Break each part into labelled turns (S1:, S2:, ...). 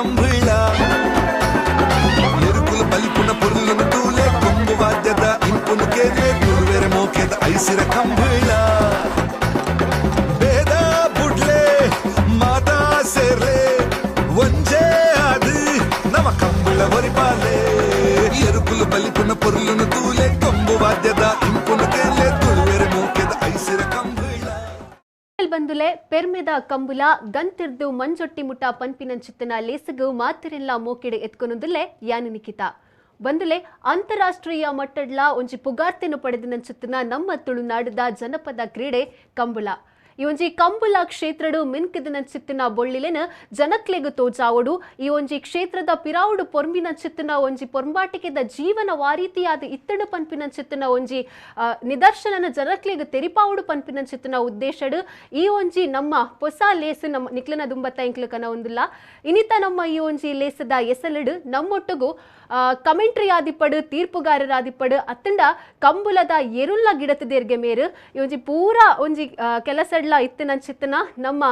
S1: ಕಂಬಳ. ಎರುಕುಲು ಬಲಿಪುನ ಪೊರ್ಲುನು ತೂಲೆ, ಕೊಂಬು ವಾದ್ಯದ ಇಂಪುನು ಕೇಲೆ, ತುಳುವೆರೆ ಮೋಕೆದ ಐಸಿರ ಕಂಬಳ. ಬೇದ ಬುಡ್ಲೆ, ಮಾತಾ ಸೇರ್ಲೆ, ಒಂಜೇ ಆದ್ ನಮ ಕಂಬಳ ಒರಿಪಾಲೆ. ಎರುಕುಲು ಬಲಿಪುನ ಪೊರ್ಲುನು ತೂಲೆ, ಕೊಂಬು ವಾದ್ಯದ ಇಂಪುನು ಕೇಲೆ, ತುಳುವೆರೆ ಮೋಕೆದ ಐಸಿರ ಕಂಬಳ.
S2: ಬಂದುಲೆ, ಪೆರ್ಮೆದ ಕಂಬುಲ ಗಂತಿರ್ದು ಮಂಜೊಟ್ಟಿ ಮುಟ ಪನ್ಪಿನಂಚಿತ್ತನ ಲೇಸಗು ಮಾತಿರೆಲ್ಲ ಮೋಕೆಡೆ ಎತ್ಕೊನುದುಲ್ಲೆ ಯಾನು ನಿಖಿತಾ. ಬಂದುಲೆ, ಅಂತಾರಾಷ್ಟ್ರೀಯ ಮಟ್ಟಡ್ಲ ಒಂಜಿ ಪುಗಾರ್ತೆನು ಪಡೆದಿನಂಚಿತ್ತನ ನಮ್ಮ ತುಳುನಾಡದ ಜನಪದ ಕ್ರೀಡೆ ಕಂಬುಲ. ಈ ಒಂಜಿ ಕಂಬುಲ ಕ್ಷೇತ್ರಡು ಮಿನ್ಕಿದನಂಚಿತ್ತಿನ ಬೊಳ್ಳಿಲೆನ ಜನಕ್ಲೆಗ್ ತೋಜಾವೊಡು, ಈ ಒಂಜಿ ಕ್ಷೇತ್ರದ ಪಿರಾವುಡು ಪೊರ್ಂಬಿನಂಚಿತ್ತಿನ ಒಂಜಿ ಪೊರ್ಂಬಾಟಿಕೆದ ಜೀವನ ವಾರೀತಿಯಾದ ಇತ್ತಡು ಪನ್ಪಿನಂಚಿತ್ತಿನ ಒಂಜಿ ನಿದರ್ಶನನ ಜನಕ್ಲೆಗ್ ತೆರಿಪಾವುಡು ಪನ್ಪಿನಂಚಿತ್ತಿನ ಉದ್ದೇಶಡ್ ಈ ಒಂಜಿ ನಮ್ಮ ಪೊಸ ಲೇಸ್ ನಮ್ಮ ನಿಕ್ಲನ ದುಂಬತ್ತ ಎಂಕ್ಲು ಕನ ಒಂದುಲ್ಲ. ಇನಿತ ನಮ್ಮ ಈ ಒಂಜಿ ಲೇಸದ ಎಸಲಡು ನಮ್ಮೊಟ್ಟುಗು ಕಮೆಂಟ್ರಿ ಆದಿಪ್ಪಡು, ತೀರ್ಪುಗಾರರಾದಿಪ್ಪಡು, ಅತ್ತಂಡ ಕಂಬುಲದ ಎರುಲ್ಲ ಗಿಡತದೇರ್ಗೆ ಮೇರು ಈ ಒಂಜಿ ಪೂರಾ ಒಂಜಿ ಕೆಲಸಡ್ಲ ಇತ್ತಿನಂಚಿತ್ತನ ನಮ್ಮ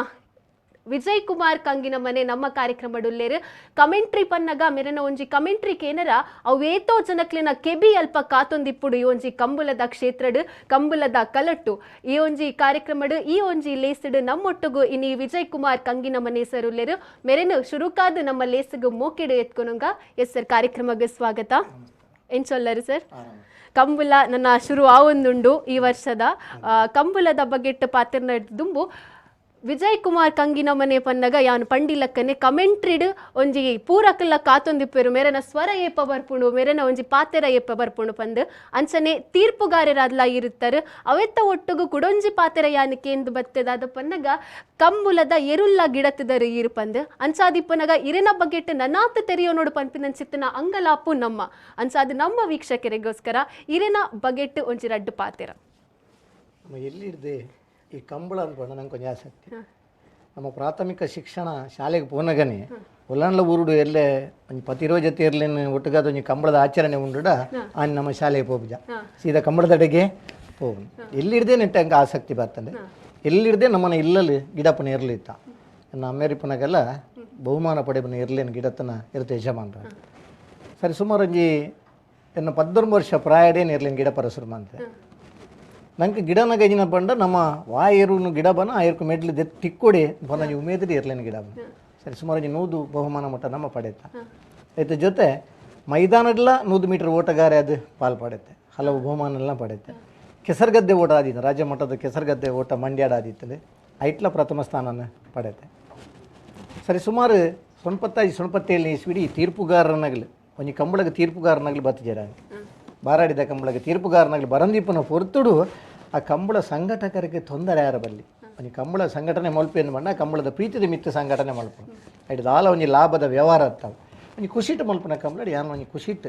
S2: ವಿಜಯ್ ಕುಮಾರ್ ಕಂಗಿನ ಮನೆ ನಮ್ಮ ಕಾರ್ಯಕ್ರಮಡುಲ್ಲೇರು. ಕಮೆಂಟ್ರಿ ಪನ್ನಗ ಮೆರೆನ ಒಂಜಿ ಕಮೆಂಟ್ರಿ ಕೇನರ ಅವೇತೋ ಜನಕ್ಲೆನ ಕೆಬಿ ಅಲ್ಪ ಕಾತೊಂದಿಪ್ಪುಡು. ಈ ಒಂಜಿ ಕಂಬುಲದ ಕ್ಷೇತ್ರಡು, ಕಂಬುಲದ ಕಲಟ್ಟು ಈ ಒಂಜಿ ಕಾರ್ಯಕ್ರಮಡು, ಈ ಒಂಜಿ ಲೇಸ್ಡ್ ನಮ್ಮೊಟ್ಟುಗು ಇನಿ ವಿಜಯ್ ಕುಮಾರ್ ಕಂಗಿನ ಮನೆ ಸರ್ ಉಲ್ಲೇರು. ಮೆರೆನು ಶುರುಕಾದ ನಮ್ಮ ಲೇಸ್ಗ್ ಮೋಕೆಡು ಎತ್ಕೊನುಂಗ. ಎಸ್ ಸರ್, ಕಾರ್ಯಕ್ರಮಕ್ಕೆ ಸ್ವಾಗತ. ಏನ್ ಚೊಲ್ಲರು ಸರ್? ಕಂಬುಲ ನನ್ನ ಶುರು ಆವೊಂದುಂಡು. ಈ ವರ್ಷದ ಕಂಬುಲದ ಬಗೆಟ್ ಪಾತ್ರನ ದುಂಬು ವಿಜಯ್ ಕುಮಾರ್ ಕಂಗಿನ ಮನೆ ಪನ್ನಗ ಯಾನು ಪಂಡಿಲಕ್ಕನೆ ಕಮೆಂಟ್ರಿಡ್ ಒಂಜಿ ಪೂರಕಲ್ಲ ಕಾತೊಂದಿಪ್ಪೆರು, ಮೇರೆನ ಸ್ವರ ಏಪ ಬರ್ಪುಂಡು, ಮೇರೆನ ಒಂಜಿ ಪಾತೆರ ಏಪ ಬರ್ಪುಂಡು ಪಂದ್. ಅಂಚನೆ ತೀರ್ಪುಗಾರರಾದ್ಲ ಇರುತ್ತಾರೆ. ಅವೆತ್ತ ಒಟ್ಟುಗು ಕುಡೊಂಜಿ ಪಾತೆರ ಯಾನು ಕೇಂದು ಬತ್ತೆದಾದ ಪನ್ನಗ ಕಂಬುಲದ ಎರುಲ್ಲ ಗಿಡತಿದರು ಈರು ಪಂದ್. ಅಂಚಾದಿಪ್ಪನಗ ಇರೆನ ಬಗೆಟ್ ನನಾತ್ ತೆರಿಯೋ ನೋಡು ಪನ್ಪಿನಂಚಿತ್ತಿನ ಅಂಗಲಾಪು ನಮ್ಮ. ಅಂಚಾದ ನಮ್ಮ ವೀಕ್ಷಕರಿಗೋಸ್ಕರ ಇರೆನ ಬಗೆಟ್ ಒಂಜಿ ರಡ್ಡು ಪಾತೆರ.
S3: ನಮ್ಮ ಎಲ್ಲಿಡ್ದೆ ಈ ಕಂಬಳ ಅಂದ್ಕೊಂಡು ನಂಗೆ ಕೊಂಚ ಆಸಕ್ತಿ. ನಮ್ಮ ಪ್ರಾಥಮಿಕ ಶಿಕ್ಷಣ ಶಾಲೆಗೆ ಪೋನಗನೆ ಒಲ್ಲಂಡ್ಲ ಊರುಡು ಎಲ್ಲೆ ಒಂಜಿ ಪತಿರೋ ಜೊತೆ ಇರ್ಲಿನ ಒಟ್ಟುಗಾದ ಒಂಜಿ ಕಂಬಳದ ಆಚರಣೆ ಉಂಡುಡ ಆನ್ ನಮ್ಮ ಶಾಲೆಗೆ ಪೋಪುಜ, ಸೀದಾ ಕಂಬಳದಡೆಗೆ ಪೋಪು. ಎಲ್ಲಿಡ್ದೆ ನೆಟ್ಟೆ ಹಂಗೆ ಆಸಕ್ತಿ ಬರ್ತದೆ. ಎಲ್ಲಿಡ್ದೆ ನಮ್ಮನೆ ಇಲ್ಲಲ್ಲಿ ಗಿಡಪ್ಪನ ಇರ್ಲಿತ್ತ. ನನ್ನ ಅಮೇರಿಪನಾಗೆಲ್ಲ ಬಹುಮಾನ ಪಡೆಪನ ಇರ್ಲೇನು ಗಿಡತನ ಇರುತ್ತೆ ಯಜಮಾನ್ರ. ಸರಿ, ಸುಮಾರು ಒಂಜಿ ಎನ್ನ 19 ವರ್ಷ ಪ್ರಾಯಡೇನು ಇರ್ಲೇನು ಗಿಡ ಪರಸುರು ಅಂತ. ನಂಗೆ ಗಿಡನ ಗಜಿನ ಬಂಡ ನಮ್ಮ ವಾಯರುನು ಗಿಡ ಬನ ಆಯರ್ಕು ಮೆಡ್ಲು ದೆತ್ ತಿಕ್ಕೊಡೆ ಬನ ಉಮೇದಿರಿ ಇರ್ಲೇನು ಗಿಡ ಬನ. ಸರಿ, ಸುಮಾರು ಒಂಜಿ 100 ಬಹುಮಾನ ಮಟ್ಟ ನಮ್ಮ ಪಡೆತ. ಆಯ್ತ ಜೊತೆ ಮೈದಾನಡ್ಲ 100 ಮೀಟರ್ ಓಟಗಾರೆ ಅದು ಪಾಲು ಪಡೆತೆ, ಹಲವು ಬಹುಮಾನ ಎಲ್ಲ ಪಡೆತೆ. ಕೆಸರುಗದ್ದೆ ಓಟ ಆದಿತ್ತು, ರಾಜ್ಯ ಮಟ್ಟದ ಕೆಸರುಗದ್ದೆ ಓಟ ಮಂಡ್ಯಾಡ ಆದಿತ್ತದೆ, ಐಟ್ಲ ಪ್ರಥಮ ಸ್ಥಾನನ ಪಡೆತೆ. ಸರಿ, ಸುಮಾರು ಸೊನ್ಪತ್ತೈದು ಸೊನ್ಪತ್ತೇಳನೇ ಇಸ್ವಿಡಿ ತೀರ್ಪುಗಾರನಾಗಲಿ ಒಂಜಿ ಕಂಬಳಗ ತೀರ್ಪುಗಾರನಾಗಲಿ ಬತ್ತಿಜರ ಬಾರಾಡಿದ ಕಂಬಳಗ ತೀರ್ಪುಗಾರನಾಗಲಿ ಬರಂದೀಪನ ಹೊರತುಡು ಆ ಕಂಬಳ ಸಂಘಟಕರಿಗೆ ತೊಂದರೆ ಯಾರ ಬಲ್ಲಿ. ಒಂಜಿ ಕಂಬಳ ಸಂಘಟನೆ ಮಲ್ಪೇನು ಬಣ್ಣ ಕಂಬಳದ ಪ್ರೀತಿದ ಮಿತ್ತ ಸಂಘಟನೆ ಮಲ್ಪು ಐಟ್ ದಾಲ ಒಂಜಿ ಲಾಭದ ವ್ಯವಹಾರ ಅತ್ತಾವ. ಒಂಜಿ ಖುಷಿಟ್ ಮಲ್ಪುನ ಕಂಬಳ ಯಾನ್ ಒಂಜಿ ಖುಷಿಟ್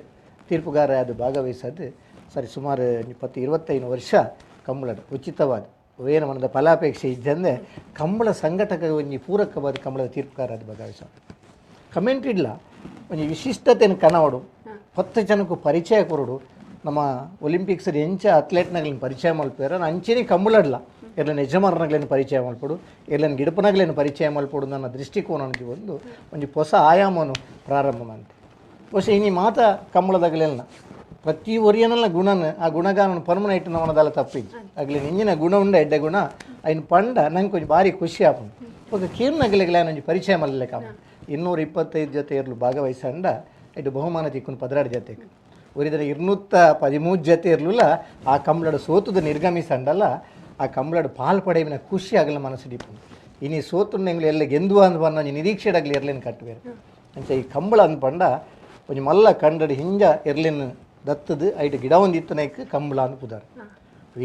S3: ತೀರ್ಪುಗಾರ ಅದು ಭಾಗವಹಿಸೋದು. ಸರಿ, ಸುಮಾರು 20-25 ವರ್ಷ ಕಂಬಳದ ಉಚಿತವಾದ ಏನು ಮನದ ಫಲಾಪೇಕ್ಷೆ ಇದ್ದಂದೆ ಕಂಬಳ ಸಂಘಟಕ ಒಂಜಿ ಪೂರಕವಾದ ಕಂಬಳದ ತೀರ್ಪುಗಾರ ಅದು ಭಾಗವಹಿಸ. ಕಮೆಂಟ್ ಇಡ್ಲ ಒಂಜಿ ವಿಶಿಷ್ಟತೆಯನ್ನು ಕನವಡು, ಪತ್ತು ಜನಕ್ಕೂ ಪರಿಚಯ ಕೊರಡು. ನಮ್ಮ ಒಲಿಂಪಿಕ್ಸ್ ಎಂಚ ಅಥ್ಲೆಟ್ನಗ್ಲಿನ ಪರಿಚಯ ಮಲ್ಪೇರ ಅಂಚೆನೆ ಕಂಬಳಡ್ಲ ಎರ್ಲನ ಯಜಮಾನನಗ್ಲೇನು ಪರಿಚಯ ಮಲ್ಪಡು, ಎರ್ಲನ ಗಿಡಪನಗ್ಲೇನು ಪರಿಚಯ ಮಲ್ಪಡು. ನನ್ನ ದೃಷ್ಟಿಕೋನ ಒಂದು ಒಂಜಿ ಹೊಸ ಆಯಾಮನು ಪ್ರಾರಂಭ ಮಂತೆ. ಬಹುಶಃ ಇನಿ ಮಾತ ಕಂಬಳದಾಗಲೆಲ್ಲ ಪ್ರತಿ ಒರಿಯನಲ್ಲ ಗುಣನ ಆ ಗುಣಗಾನ ಪರ್ಮನೆಂಟ್ ನಮನದಲ್ಲ ತಪ್ಪಿದ್ದು ಅಗ್ಲಿ ನಿಂಜಿನ ಗುಣ ಉಂಡ ಎಡ್ಡೆ ಗುಣ ಐನ್ ಪಂಡ ನಂಗೆ ಕೊಂಚ ಭಾರಿ ಖುಷಿ ಆಪುಂಡು. ఒక ಕೇರ್ನಗಲಿಗೆ ಒಂಜಿ ಪರಿಚಯ ಮಲ್ಲೆಕ 225 ಜೊತೆ ಇರ್ಲು ಭಾಗವಹಿಸಂಡ ಇಟ್ಟು ಬಹುಮಾನ ತಿಕ್ಕುನು 16 ಜೊತೆಗೆ. ಒರಿದರ 213 ಜೊತೆ ಇರ್ಲಿಲ್ಲ. ಆ ಕಂಬಳಡು ಸೋತುದ ನಿರ್ಗಮಿಸಂಡಲ್ಲ, ಆ ಕಂಬಳಡು ಪಾಲ್ ಪಡೆವಿನ ಖುಷಿ ಆಗಲ್ಲ ಮನಸ್ಸು ಡಿಪ್ಪು. ಇನಿ ಸೋತು ಎಂಗ್ಲು ಎಲ್ಲ ಗೆಂದುವ ಅಂದ್ ಬನ್ನ ಒಂಜಿ ನಿರೀಕ್ಷೆಡಗ್ಲಿ ಎರ್ಲೇನು ಕಟ್ಟುವೇರು. ಅಂಚ ಈ ಕಂಬಳ ಅಂದ್ ಪಂಡ ಒಂಜಿ ಮಲ್ಲ ಕಂಡಡಿ ಹಿಂಜ ಎರ್ಲೇನು ದತ್ತದು ಐಟ್ ಗಿಡ ಒಂದು ಇತ್ತನೈಕ್ ಕಂಬಳ ಅಂದ್ ಪುದಾರ್.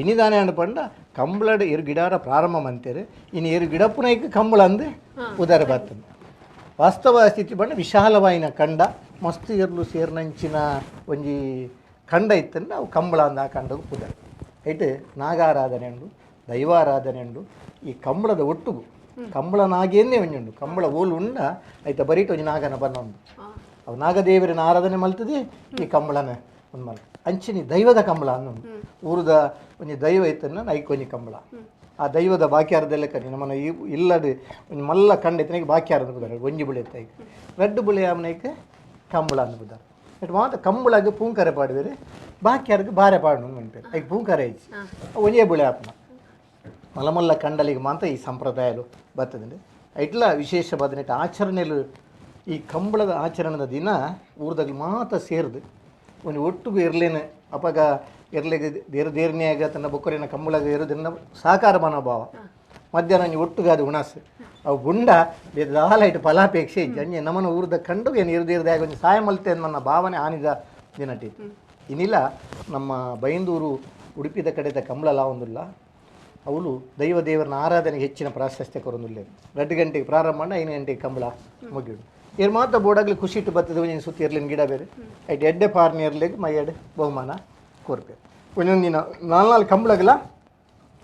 S3: ಇನಿದಾನೆ ಅಂದ್ ಪಂಡ ಕಂಬಳಡು ಎರು ಗಿಡಾರ ಪ್ರಾರಂಭ ಮಂತೇರು, ಇನ್ನು ಎರು ಗಿಡಪ್ಪುನೈಕ್ ಕಂಬಳ ಅಂದ್ ಪುದಾರ ಬರ್ತದೆ. ವಾಸ್ತವ ಸ್ಥಿತಿ ಬಣ್ಣ ವಿಶಾಲವಾಯಿನ ಕಂಡ ಮಸ್ತ್ ಎರ್ಲು ಸೇರ್ನಂಚಿನ ಒಂಜಿ ಕಂಡ ಇತ್ತಂದ್ರೆ ಅವು ಕಂಬಳ ಅಂದ ಆ ಕಂಡకు ಪುದರ್. ಐಟ್ ನಾಗಾರಾಧನೆ ಉಂಡು, ದೈವಾರಾಧನೆ ಉಂಡು. ಈ ಕಂಬಳದ ಒಟ್ಟುಗು ಕಂಬಳ ನಾಗೇನೇ ಒಂಜಿ ಉಂಡು. ಕಂಬಳ ಓಲು ಉಂಡ ಐತ ಬರೀಟ್ ಒಂಜಿ ನಾಗನ ಬನ್ನ ಉಂಡು. ಅವು ನಾಗದೇವರಿನ ಆರಾಧನೆ ಮಲ್ತದೆ. ಈ ಕಂಬಳನ ಒಂದು ಮಲ್ತ ಅಂಚಿನಿ ದೈವದ ಕಂಬಳ ಅನ್ನುಂಡು. ಊರುದ ಒಂಜಿ ದೈವ ಇತ್ತನ್ನ ಐಕ್ ಒಂಜಿ ಕಂಬಳ. ಆ ದೈವದ ಬಾಕ್ಯಾರದೆಲ್ಲ ಕರಿ ನಮ್ಮನ ಈ ಇಲ್ಲದ ಒಂಜಿ ಮಲ್ಲ ಕಂಡೆತ್ತನಿಗೆ ಬಾಕ್ಯಾರ ಬುದಾರ ಒಂಜಿ ಬುಳೆ ಇತ್ತ ರಡ್ಡು ಬುಳೆ ಆಮನೈಕ್ ಕಂಬಳ ಅಂದ್ ಬುದಾರ ಬಟ್ ಮಾತ ಕಂಬಳಗ್ ಪೂಂಕರೆ ಪಾಡುವೆರು ಬಾಕ್ಯಾರ್ಗ್ ಬಾರೆ ಪಾಡು ಮನ್ಪೇರು ಐಕ್ ಪೂಂಕರೆ ಐಚಿ ಒಂಜೇ ಬುಳೆ ಆಪುನ ಮಲ್ಲ ಮಲ್ಲ ಕಂಡಲಿಗೆ ಮಾತ್ರ ಈ ಸಂಪ್ರದಾಯಲು ಬರ್ತದೆ ಐಟ್ಲ ವಿಶೇಷ ಬದನೆಟ್ ಆಚರಣೆಲು ಈ ಕಂಬಳದ ಆಚರಣೆದ ದಿನ ಊರ್ದಾಗ ಮಾತ ಸೇರ್ದು ಒಂದು ಒಟ್ಟುಗು ಇರ್ಲೇನೆ ಅಪಗ ಇರ್ಲಿಗೆ ದೇರ್ ದೇರ್ನಿಯಾಗ ತನ್ನ ಬೊಕ್ಕರಿನ ಕಂಬಳಗ ಇರೋದನ್ನ ಸಾಕಾರ ಮನೋಭಾವ ಮಧ್ಯಾಹ್ನ ಒಂಜಿ ಒಟ್ಟುಗಾದ ಉಣಾಸು ಅವು ಗುಂಡ ದಾಲ ಇಟ್ಟು ಫಲಾಪೇಕ್ಷೆ ಇಜ್ಜಿ ಅಂಜೆ ನಮ್ಮನ ಊರ್ದ ಕಂಡು ಏನು ಇರ್ದಿರ್ದಾಗ ಒಂಜಿ ಸಾಯ ಮಲ್ತೆ ನನ್ನ ಭಾವನೆ ಆನಿದ ದಿನಟಿತ್ತು ಇನ್ನಿಲ್ಲ ನಮ್ಮ ಬೈಂದೂರು ಉಡುಪಿದ ಕಡೆದ ಕಂಬಳಲ ಒಂದುಲ್ಲ ಅವಳು ದೈವ ದೇವರನ್ನ ಆರಾಧನೆಗೆ ಹೆಚ್ಚಿನ ಪ್ರಾಶಸ್ತ್ಯ ಕೊರೊಂದುಲ್ಲೇರು 2 ಗಂಟೆಗೆ ಪ್ರಾರಂಭ ಮಾಡಿ 5 ಗಂಟೆಗೆ ಕಂಬಳ ಮುಗಿಯುಡು ಏರ್ ಮಾತ ಬೋಡಾಗ್ಲಿ ಖುಷಿ ಇಟ್ಟು ಬರ್ತದೆ ಒಂಜಿ ಸುತ್ತಿ ಇರ್ಲಿನ ಗಿಡ ಬೇರೆ ಐಟ್ ಎಡ್ಡೆ ಪಾರ್ನಿ ಇರ್ಲಿಗೆ ಮೈ ಎಡೆ ಬಹುಮಾನ ಕೊರ್ಪೆ ಒಂದೊಂದು ದಿನ 4 ಕಂಬಳಗಲ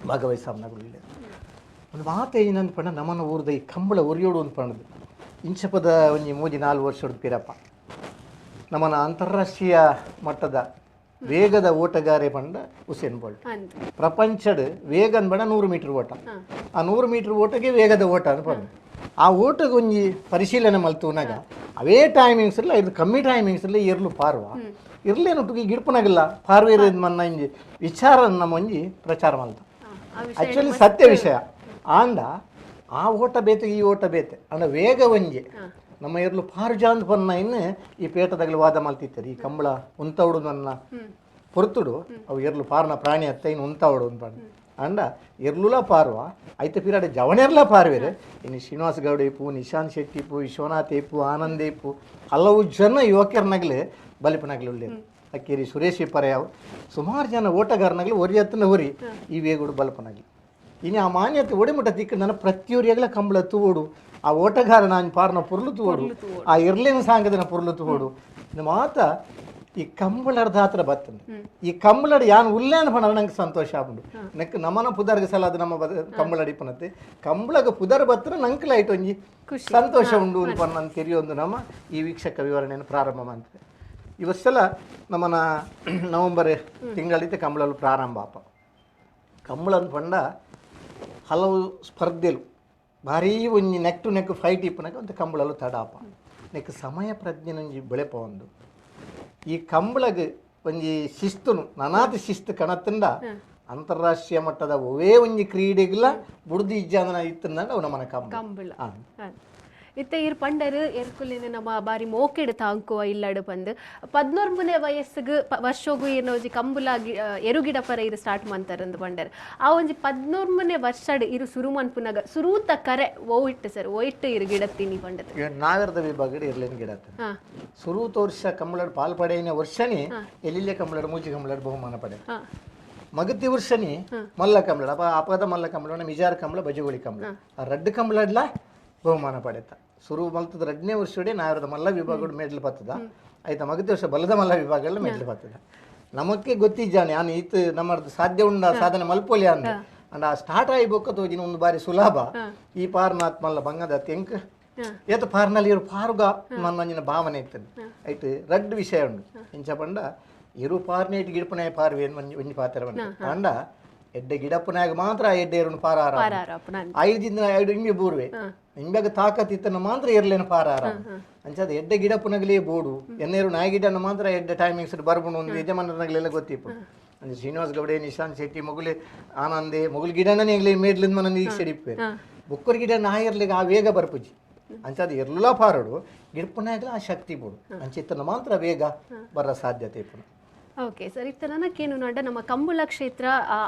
S3: ಭಾಗವಹಿಸಾಮನಗಳು ಒಂದು ಮಾತು ಏನಂತ ಪಂಡ ನಮ್ಮನ ಊರ್ದ ಈ ಕಂಬಳ ಒರಿಯೋಡು ಅಂತ ಪಂಡದು ಇಂಚಪದ ಒಂಜಿ 3-4 ವರ್ಷದ ಪಿರಪ್ಪ ನಮ್ಮನ ಅಂತಾರಾಷ್ಟ್ರೀಯ ಮಟ್ಟದ ವೇಗದ ಓಟಗಾರೆ ಪಂಡ ಉಸೇನ್ ಬೋಲ್ಟ್. ಪ್ರಪಂಚದ ವೇಗ ಅನ್ಬಣ 100 ಮೀಟರ್ ಓಟ, ಆ 100 ಮೀಟರ್ ಓಟಗೆ ವೇಗದ ಓಟ ಅನ್ಪಂಡು. ಆ ಓಟಗೆ ಒಂಜಿ ಪರಿಶೀಲನೆ ಮಲ್ತುನಾಗ ಅವೇ ಟೈಮಿಂಗ್ಸ್ ಇಲ್ಲ, ಇದು ಕಮ್ಮಿ ಟೈಮಿಂಗ್ಸ್ ಇಲ್ಲ, ಇರ್ಲು ಪಾರ್ವ ಇರ್ಲೇನು ಗಿಡ್ಪನಾಗಿಲ್ಲ ಪಾರ್ವ ಮನ್ನ ಇಂಜಿ ವಿಚಾರ ನಮ್ಮ ಒಂಜಿ ಪ್ರಚಾರ ಮಲ್ತ. ಆ್ಯಕ್ಚುಲಿ ಸತ್ಯ ವಿಷಯ ಆಂಡ ಆ ಓಟ ಬೇತೆ ಈ ಓಟ ಬೇತೆ ಅಂಡ ವೇಗ ಒಂಜಿ ನಮ್ಮ ಇರ್ಲು ಪಾರುಜಾಂದ್ ಪನ್ನ ಇನ್ನು ಈ ಪೇಟದಾಗಲಿ ವಾದ ಮಲ್ತಿತ್ತಾರೆ ಈ ಕಂಬಳ ಉಂತವಡು ನನ್ನ ಪೊರ್ತುಡು ಅವು ಎರ್ಲು ಪಾರ್ನ ಪ್ರಾಣಿ ಅತ್ತ ಇನ್ನು ಉಂತವಡು ಅಂತ ಅಂಡ ಎರ್ಲುಲ ಪಾರ್ವ ಐತ ಪಿರಾಡ ಜವನೆರ್ಲ ಪಾರ್ವೇರೆ. ಇನ್ನು ಶ್ರೀನಿವಾಸ ಗೌಡ ಇಪ್ಪು, ನಿಶಾಂತ್ ಶೆಟ್ಟಿ ಇಪ್ಪು, ವಿಶ್ವನಾಥ್ ಇಪ್ಪು, ಆನಂದ್ ಇಪ್ಪು, ಹಲವು ಜನ ಯುವಕರನಾಗಲೇ ಬಲಿಪನಾಗಲಿ ಉಳ್ಳೇರು. ಅಕ್ಕೇರಿ ಸುರೇಶ್ ಇಪ್ಪರೆಯಾವು ಸುಮಾರು ಜನ ಓಟಗಾರನಾಗಲಿ ಒರಿ ಹತ್ತನ ಹೊರಿ ಈ ವೇಗುಡು ಬಲಪನಾಗಲಿ. ಇನ್ನು ಆ ಮಾನ್ಯತೆ ಒಡಿಮುಟ್ಟ ತಿಕ್ಕ ನನ್ನ ಪ್ರತಿಯೊರಿಯಾಗಲ ಕಂಬಳ ತೂಡು, ಆ ಓಟಗಾರ ನಾನು ಪಾರ್ನ ಪೊರ್ಲು ತೂಡು, ಆ ಇರ್ಲಿನ ಸಾಂಗದನ ಪೊರ್ಲು ತೂಡು ಮಾತ ಈ ಕಂಬಳದ ಹತ್ರ ಬರ್ತದೆ. ಈ ಕಂಬಳಡಿ ಯಾನ್ ಉಲ್ಲೇನ ಪಣ ನಂಗೆ ಸಂತೋಷ ಆಪುಂಡು. ನೆಕ್ ನಮನ ಪುದರ್ಗೆ ಸಲ ಅದು ನಮ್ಮ ಕಂಬಳಡಿ ಪನತ್ತೆ ಕಂಬಳಗ ಪುದರ್ ಬತ್ತರ ನಂಗೆ ಲೈಟ್ ಒಂಜಿ ಸಂತೋಷ ಉಂಡು ಪನ್ನ ತೆರೆಯೊಂದು ನಮ್ಮ ಈ ವೀಕ್ಷಕ ವಿವರಣೆಯನ್ನು ಪ್ರಾರಂಭ ಮಾಡ್ತದೆ. ಈ ವರ್ಷಲ ನಮ್ಮನ ನವಂಬರ್ ತಿಂಗಳಿದ್ದ ಕಂಬಳಲು ಪ್ರಾರಂಭ ಆಪ. ಕಂಬಳ ಪಂಡ ಹಲವು ಸ್ಪರ್ಧೆಲು ಭಾರೀ ಒಂಜಿ ನೆಕ್ ಟು ನೆಕ್ ಫೈಟ್ ಇಪ್ಪನಾಗ ಒಂದು ಕಂಬಳಲು ತಡಾಪ ನೆಕ್ ಸಮಯ ಪ್ರಜ್ಞೆ ಒಂಜಿ ಬೆಳೆಪ ಒಂದು ಈ ಕಂಬಳಗ್ ಒಂಜಿ ಶಿಸ್ತುನು ನನಾತಿ ಶಿಸ್ತು ಕಣತ್ತಿಂದ ಅಂತಾರಾಷ್ಟ್ರೀಯ ಮಟ್ಟದ ಒವೇ ಒಂಜಿ ಕ್ರೀಡೆಗಿಲ್ಲ ಬುಡ್ದು ಇಜ್ಜಾಂದನ ಇತ್ತಂದ ಅವು ನಮ್ಮನ ಕಂಬಳ.
S2: ಇತ್ತೆ ಇರ್ ಪಂಡರು ಎರ್ಕುಲಿನ ನಮ್ಮ ಬಾರಿ ಮೋಕೆಡ್ ತಾಂಕುವ ಇಲ್ಲಡು ಪಂದು 13ನೇ ವಯಸ್ಸಿಗೆ ವರ್ಷೋಗು ಏನೋ ಒಂಜಿ ಕಂಬುಲಾಗಿ ಎರುಗಿಡ ಪರ ಇರು ಸ್ಟಾರ್ಟ್ ಮಂತಾರಂದು ಪಂಡರು. ಆ ಒಂಜಿ 13ನೇ ವರ್ಷಡ್ ಇರು ಸುರು ಮನ್ಪುನಾಗ ಸುರೂತ ಕರೆ ಓಯಿಟ್ಟು ಸರ್ ಓಯಿಟ್ಟು ಇರು ಗಿಡತ್ತೀನಿ ಪಂಡದು
S3: ನಾಗರದ ವಿಭಾಗ ಇರ್ಲೇನು ಗಿಡತ್ತ ಸುರೂತ ವರ್ಷ ಕಂಬಳಡ್ ಪಾಲ್ ಪಡೆಯಿನ ವರ್ಷನೇ ಎಲ್ಲಿಲ್ಲೇ ಕಂಬಳಡ್ ಮೂಜಿ ಕಂಬಳಡ್ ಬಹುಮಾನ ಪಡೆ ಮಗತಿ ವರ್ಷನಿ ಮಲ್ಲ ಕಂಬಳ ಅಪ ಅಪದ ಮಲ್ಲ ಕಂಬಳ ಮಿಜಾರ್ ಕಂಬಳ ಬಜಗೋಳಿ ಕಂಬಳ ಆ ರಡ್ಡು ಕಂಬಳಡ್ಲ ಬಹುಮಾನ ಪಡೆತ ಸುರು ಮಲ್ತದ 2ನೇ ವರ್ಷಡೆ ನಾಯರದ ಮಲ್ಲ ವಿಭಾಗಡು ಮೆಡ್ಲ್ ಬರ್ತದ ಆಯ್ತಾ ಮಗತಿ ವರ್ಷ ಬಲದ ಮಲ್ಲ ವಿಭಾಗಲ್ಲ ಮೆಡ್ಲ್ ಬರ್ತದ. ನಮಕ್ಕೆ ಗೊತ್ತಿದ್ದಾನೆ ನಾನು ಈತ ನಮ್ಮದು ಸಾಧ್ಯ ಉಂಡ ಸಾಧನೆ ಮಲ್ಪೋಲಿ ಅಂದ ಅಂಡ್ ಆ ಸ್ಟಾರ್ಟ್ ಆಗಿ ಬೊಕ್ಕ ತೋಜಿನ ಒಂದು ಬಾರಿ ಸುಲಭ ಈ ಪಾರ್ನಾತ್ ಮಲ್ಲ ಬಂಗದ ತೆಂಕ್ ಏತ ಪಾರ್ನಲ್ಲಿ ಇರು ಪಾರುಗ ಮನ್ನಂಜಿನ ಭಾವನೆ ಇರ್ತದೆ ಆಯ್ತು. ರಡ್ಡು ವಿಷಯ ಉಂಡು ಇಂಚ ಪಂಡ ಇರು ಪಾರ್ನೇಟ್ ಗಿಡಪನಾಯ ಪಾರ್ವೇನ್ ಒಂಜಿ ಪಾತ್ರ ಅಂಡ ಎಡ್ಡೆ ಗಿಡಪ್ಪನಾಗ ಮಾತ್ರ ಎಡ್ಡೆ ಇರುನು ಪಾರಾರ ಐದು ದಿನ ಐದು ಇಂಬೆ ಬೂರ್ವೆ ಇಂಬೆಗ ತಾಕತ್ ಇತ್ತನ ಮಾತ್ರ ಇರ್ಲೇನು ಪಾರಾರ ಅಂಚದ ಎಡ್ಡೆ ಗಿಡಪ್ಪನಗಲೇ ಬೋಡು ಎನ್ನೇರು ನಾಯಿ ಗಿಡನ ಮಾತ್ರ ಎಡ್ಡೆ ಟೈಮಿಂಗ್ಸ್ ಬರ್ಬುಂಡು ಒಂದು ಯಜಮಾನರನಾಗಲೆಲ್ಲ ಗೊತ್ತಿಪ್ಪು. ಅಂದ್ರೆ ಶ್ರೀನಿವಾಸ ಗೌಡೆ ನಿಶಾಂತ್ ಶೆಟ್ಟಿ ಮೊಗಲಿ ಆನಂದೆ ಮೊಗಲು ಗಿಡನೇ ಆಗ್ಲಿ ಮೇಡ್ಲಿಂದ ಮನ ಈಗ ಸೆಡಿಪ್ಪೆ ಬೊಕ್ಕರ್ ಗಿಡ ನಾಯಿರ್ಲಿಗೆ ಆ ವೇಗ ಬರ್ಪುಜಿ ಅಂಚದ ಇರ್ಲ ಪಾರಡು ಗಿಡಪ್ಪನಾಗಲ ಆ ಶಕ್ತಿ ಬೋಡು ಅಂಚಿತ್ತನ ಮಾತ್ರ ವೇಗ ಬರ ಸಾಧ್ಯತೆ ಇಪ್ಪು.
S2: ಓಕೆ ಸರ್, ಇತ್ತ ನನಕ್ಕೇನು ನಡ ನಮ್ಮ ಕಂಬುಳ ಕ್ಷೇತ್ರ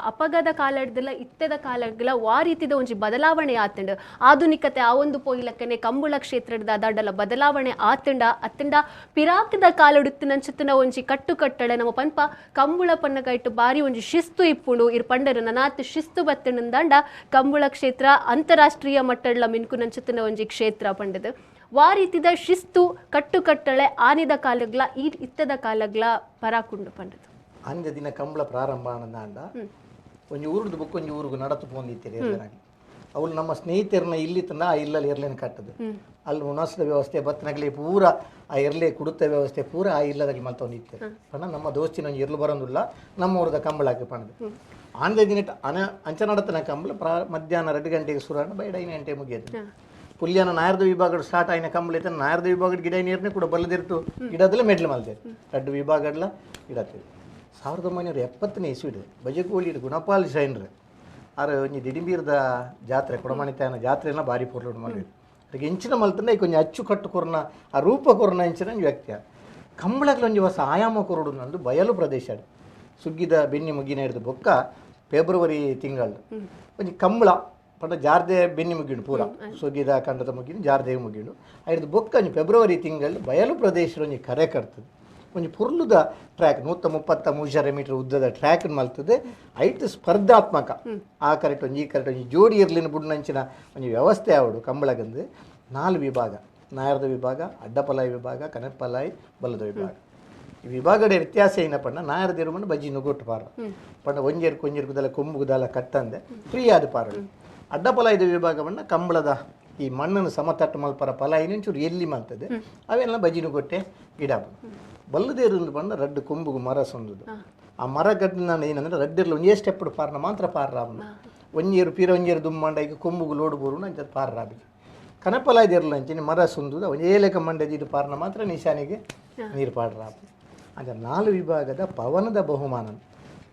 S2: ಅಪಗದ ಕಾಲಡ್ದಲ್ಲ ಇತ್ತದ ಕಾಲಡ್ಗಲ ವಾ ರೀತಿದ ಒಂಜಿ ಬದಲಾವಣೆ ಆತಂಡ ಆಧುನಿಕತೆ ಆ ಒಂದು ಪೋಯಿಲಕ್ಕನೆ ಕಂಬುಳ ಕ್ಷೇತ್ರದ ದಾಡಲ ಬದಲಾವಣೆ ಆತಂಡ ಅತ್ತಂಡ ಪಿರಾಕದ ಕಾಲಡುತ್ತಿನಂಚುತ್ತಿನ ಒಂಜಿ ಕಟ್ಟುಕಟ್ಟಳೆ ನಮ್ಮ ಪನ್ಪ ಕಂಬುಳ ಪನ್ನಗೈಟು ಬಾರಿ ಒಂಜಿ ಶಿಸ್ತು ಇಪ್ಪುಂಡು ಇರ್ ಪಂಡರು ನನಾತ್ ಶಿಸ್ತು ಬತ್ತಣಂದಾಂಡ ಕಂಬುಳ ಕ್ಷೇತ್ರ ಅಂತಾರಾಷ್ಟ್ರೀಯ ಮಟ್ಟಡ್ಲ ಮಿನ್ಕುನಂಚುತ್ತಿನ ಒಂಜಿ ಕ್ಷೇತ್ರ ಪಂಡದು ವಾ ರೀತಿದ ಶಿಸ್ತು ಕಟ್ಟುಕಟ್ಟಳೆ ಆನಿದ ಕಾಲಗ್ಲ ಈ ಇತ್ತದ ಕಾಲಗ್ಲ ಪರಾಕುಂಡು ಪಂಡದು.
S3: ಅಂದ ದಿನ ಕಂಬಳ ಪ್ರಾರಂಭ ಆನಂದ ಒಂಜಿ ಊರುದು ಬುಕ್ ಒಂಜಿ ಊರುಗು ನಡತು ಪೋಂದಿತ್ತೀರಿ. ಅವಳು ನಮ್ಮ ಸ್ನೇಹಿತರನ್ನ ಇಲ್ಲಿ ತಂದ ಆ ಇಲ್ಲಲ್ಲಿ ಎರ್ಲೇನು ಕಟ್ಟದು. ಅಲ್ಲಿ ಉಣಸದ ವ್ಯವಸ್ಥೆ, ಬತ್ತನಗಲಿ ಪೂರ ಆ ಎರ್ಲೆ ಕುಡುತ್ತ ವ್ಯವಸ್ಥೆ ಪೂರ ಆ ಇಲ್ಲದಾಗಲಿ ಮಲ್ತೊಂದು ಇತ್ತು. ಪಂಡ ನಮ್ಮ ದೋಸ್ತಿನ ಒಂಜಿ ಎರ್ಲು ಬರೋದಿಲ್ಲ, ನಮ್ಮ ಊರದ ಕಂಬಳಕ್ಕೆ ಪಣದು. ಆಂದ ದಿನ ಅನ ಅಂಚನಾಡತನ ಕಂಬಳ ಮಧ್ಯಾಹ್ನ 2 ಗಂಟೆಗೆ ಸುರಾಣ ಬೈಡ 5 ಗಂಟೆ ಮುಗಿಯೋದು. ಪುಲ್ಯಾನ ನಾಯರ್ದ ವಿಭಾಗ ಸ್ಟಾರ್ಟ್ ಆಯ್ನ ಕಂಬಳ ಇತ್ತು. ನಾಯರ್ದ ವಿಭಾಗದ ಗಿಡ ನೀರನ್ನೇ ಕೂಡ ಬಲ್ಲದಿರ್ತು ಗಿಡದಲ್ಲೇ ಮೆಡ್ಲು ಮಲ್ತೇವೆ, 2 ವಿಭಾಗಡ್ಲ ಗಿಡತ್ತೇವೆ. 1970ನೇ ಇಸ್ವಿಡು ಬಜಗೋಳಿ ಗುಣಪಾಲ್ ಜೈನ್ರು ಆರು ಒಂಜಿ ದಿಡಿಂಬೀರ್ದ ಜಾತ್ರೆ ಕೊಡಮಣಿತಾಯನ ಜಾತ್ರೆನ ಭಾರಿ ಪೊರ್ಲುಡು ಮಾಡಿದ್ರು. ಅದಕ್ಕೆ ಇಂಚಿನ ಮಲ್ತಂದ್ರೆ ಕೊಂಚ ಅಚ್ಚುಕಟ್ಟು ಕೊರ್ನ ಆ ರೂಪ ಕೊರ್ನ ಇಂಚಿನ ಒಂಜಿ ವ್ಯಕ್ತಿ. ಕಂಬಳಗ್ಲ ಒಂಜಿ ಹೊಸ ಆಯಾಮ ಕೊರಡು ನಂದು ಬಯಲು ಪ್ರದೇಶ ಸುಗ್ಗಿದ ಬೆನ್ನಿ ಮುಗ್ಗಿನ ಹಿಡಿದು ಬೊಕ್ಕ ಫೆಬ್ರವರಿ ತಿಂಗಳು ಒಂಜಿ ಕಂಬಳ ಪಂಡ ಜಾರ್ದೆ ಬೆನ್ನಿ ಮುಗಿಂಡು ಪೂರ ಸುಗ್ಗಿದ ಕಂಡದ ಮುಗಿಂಡು ಜಾರ್ದೆ ಮುಗಿಂಡು ಐದು ಬೊಕ್ಕ ಒಂಜಿ ಫೆಬ್ರವರಿ ತಿಂಗಳು ಬಯಲು ಪ್ರದೇಶ ಒಂಜಿ ಕರೆ ಕಟ್ತದೆ. ಒಂಜಿ ಪುರ್ಲುದ ಟ್ರ್ಯಾಕ್ 133 ಮೀಟರ್ ಉದ್ದದ ಟ್ರ್ಯಾಕ್ ಮಲ್ತದೆ. ಐಟ್ ಸ್ಪರ್ಧಾತ್ಮಕ ಆ ಕರೆಕ್ಟ್ ಒಂಜಿ ಈ ಕರೆಕ್ಟ್ ಒಂಜಿ ಜೋಡಿ ಇರ್ಲಿನ ಬುಡ್ನಂಚಿನ ಒಂಜಿ ವ್ಯವಸ್ಥೆ ಆವಡು. ಕಂಬಳಗಂದು 4 ವಿಭಾಗ, ನಾಯರದ ವಿಭಾಗ, ಅಡ್ಡಪಲಾಯಿ ವಿಭಾಗ, ಕನಪಲಾಯಿ, ಬಲದ ವಿಭಾಗ. ಈ ವಿಭಾಗದ ವ್ಯತ್ಯಾಸ ಏನಪ್ಪಣ್ಣ, ನಾಯರದ ಇರುಮಂಡು ಬಜ್ಜಿ ನುಗ್ಗೊಟ್ಟು ಪಾರ ಪಂಡ ಒಂಜೇರ್ಕು ಒಂಜೇರ್ಕುದಲ್ಲ ಕೊಂಬುಗುದಲ್ಲ ಕಟ್ಟಂದೆ ಫ್ರೀ ಆದ ಪಾರ. ಅಡ್ಡಪಲಾಯಿದ ವಿಭಾಗವನ್ನ ಕಂಬಳದ ಈ ಮಣ್ಣನ್ನು ಸಮತಟ್ಟು ಮಲ್ಪರ ಪಲಾಯಿನ ಒಂಚೂರು ಎಲ್ಲಿ ಮಲ್ತದೆ ಅವೆಲ್ಲ ಬಜ್ಜಿ ನುಗ್ಗೊಟ್ಟೆ ಗಿಡ. ಬಲ್ಲದೇರು ಬಂದ ರಡ್ಡು ಕೊಂಬುಗು ಮರ ಸೊಂದುದು. ಆ ಮರ ಗಡ್ಡ ಏನಂದ್ರೆ ರಡ್ಡಿರ್ಲು ಒಂಜೇ ಸ್ಟೆಪ್ ಪಾರ್ನ ಮಾತ್ರ ಪಾರ್ರಾಬನು ಒಂಜೇರು ಪೀರ ಒಂಜೇರು ದುಮ್ಮಾಂಡ ಈಗ ಕೊಂಬುಗು ಲೋಡು ಬೋರು ಅಂಚ ಪಾರ್ರಾಬಿಗೆ. ಕನಪಲಾಯ್ದಿರಲು ಅಂಚಿನ ಮರ ಸುಂದುದು ಒಂಜೇ ಲೆಕ್ಕ ಮಂಡೆ ಪಾರ್ನ ಮಾತ್ರ ನಿಶಾನಿಗೆ ನೀರು ಪಾಡ್ರಾಬು. ಅಂಚ 4 ವಿಭಾಗದ ಪವನದ ಬಹುಮಾನ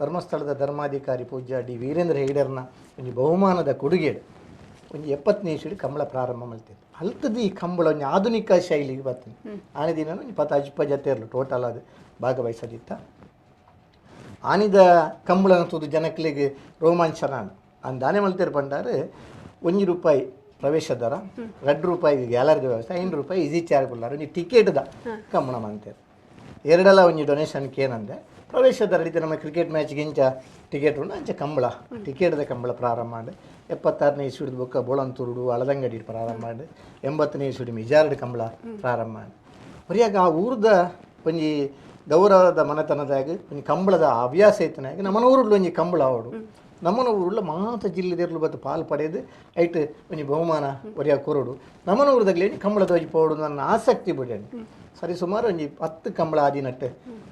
S3: ಧರ್ಮಸ್ಥಳದ ಧರ್ಮಾಧಿಕಾರಿ ಪೂಜ್ಯ ಡಿ ವೀರೇಂದ್ರ ಹೆಗ್ಡೆರ್ನ ಒಂಜಿ ಬಹುಮಾನದ ಕೊಡುಗೆಡು ಒಂಜಿ 70ನೇ ಇಸ್ವಿಡ್ ಕಂಬಳ ಪ್ರಾರಂಭ ಮಲ್ತಿತ್ತು. ಅಲ್ತದ ಈ ಕಂಬಳ ಒಂಜಿ ಆಧುನಿಕ ಶೈಲಿಗೆ ಬರ್ತದೆ. ಆನೆ ದಿನ ಒಂಜಿ 10 ಜತೆ ಇರಲು ಟೋಟಲ್ ಅದು ಭಾಗವಹಿಸದಿತ್ತ. ಆನಿದ ಕಂಬಳನ ತೂದು ಜನಕ್ಲಿಗೆ ರೋಮಾಂಚನ ಅಂದಾನೆ ಮಲ್ತೇರು ಪಂಡಾರು 1 ರೂಪಾಯಿ ಪ್ರವೇಶ ದರ, 2 ರೂಪಾಯಿ ಗ್ಯಾಲರಿ ವ್ಯವಸ್ಥೆ, 5 ರೂಪಾಯಿ ಈಸಿ ಚಾರ್ಜ್ ಕೊಡ್ಲಾರ ಒಂಜಿ ಟಿಕೆಟ್ದ ಕಂಬಳ ಮಂತೇರು. ಎರಡೆಲ್ಲ ಒಂಜಿ ಡೊನೇಷನ್ಗೆ ಏನಂದೆ ಪ್ರವೇಶ ದರ ರೀತಿ ನಮ್ಮ ಕ್ರಿಕೆಟ್ ಮ್ಯಾಚ್ಗೆ ಇಂಚ ಟಿಕೆಟ್ ಉಂಡು ಅಂಚೆ ಕಂಬಳ ಟಿಕೆಟ್ದ ಕಂಬಳ ಪ್ರಾರಂಭ ಮಾಡಿ. 76ನೇ ಇಸ್ವಿಡ್ ಬೊಕ್ಕ ಬೋಳಂತೂರುಡು ಅಳದಂಗಡಿ ಪ್ರಾರಂಭ ಮಾಡಿ. 80ನೇ ಇಸ್ವಿಡ್ ಮಿಜಾರ್ಡ್ ಕಂಬಳ ಪ್ರಾರಂಭ ಮಾಡಿ. ಬರಿಯಾಗ ಆ ಊರ್ದ ಒಂಜಿ ಗೌರವದ ಮನೆತನದಾಗ ಒಂಜಿ ಕಂಬಳದ ಹವ್ಯಾಸ ಇತ್ತನಾಗ ನಮ್ಮನ ಊರುಡ್ಲು ಒಂಜಿ ಕಂಬಳ ಅವಡು. ನಮ್ಮನ ಊರುಳ್ಳ ಮಾತ ಜಿಲ್ಲೆದಿರ್ಲು ಬತ್ತು ಪಾಲು ಪಡೆದು ಐಟ್ ಒಂಜಿ ಬಹುಮಾನ ಒರಿಯಾಗ ಕೊರಡು. ನಮ್ಮನ ಊರುದಾಗಲೇ ಕಂಬಳದ ಒಂಜಿ ಪೋಡು ನನ್ನ ಆಸಕ್ತಿ ಬಿಡೋಣ. ಸರಿ ಸುಮಾರು ಒಂಜಿ 10 ಕಂಬಳ ಆದಿನಟ್ಟು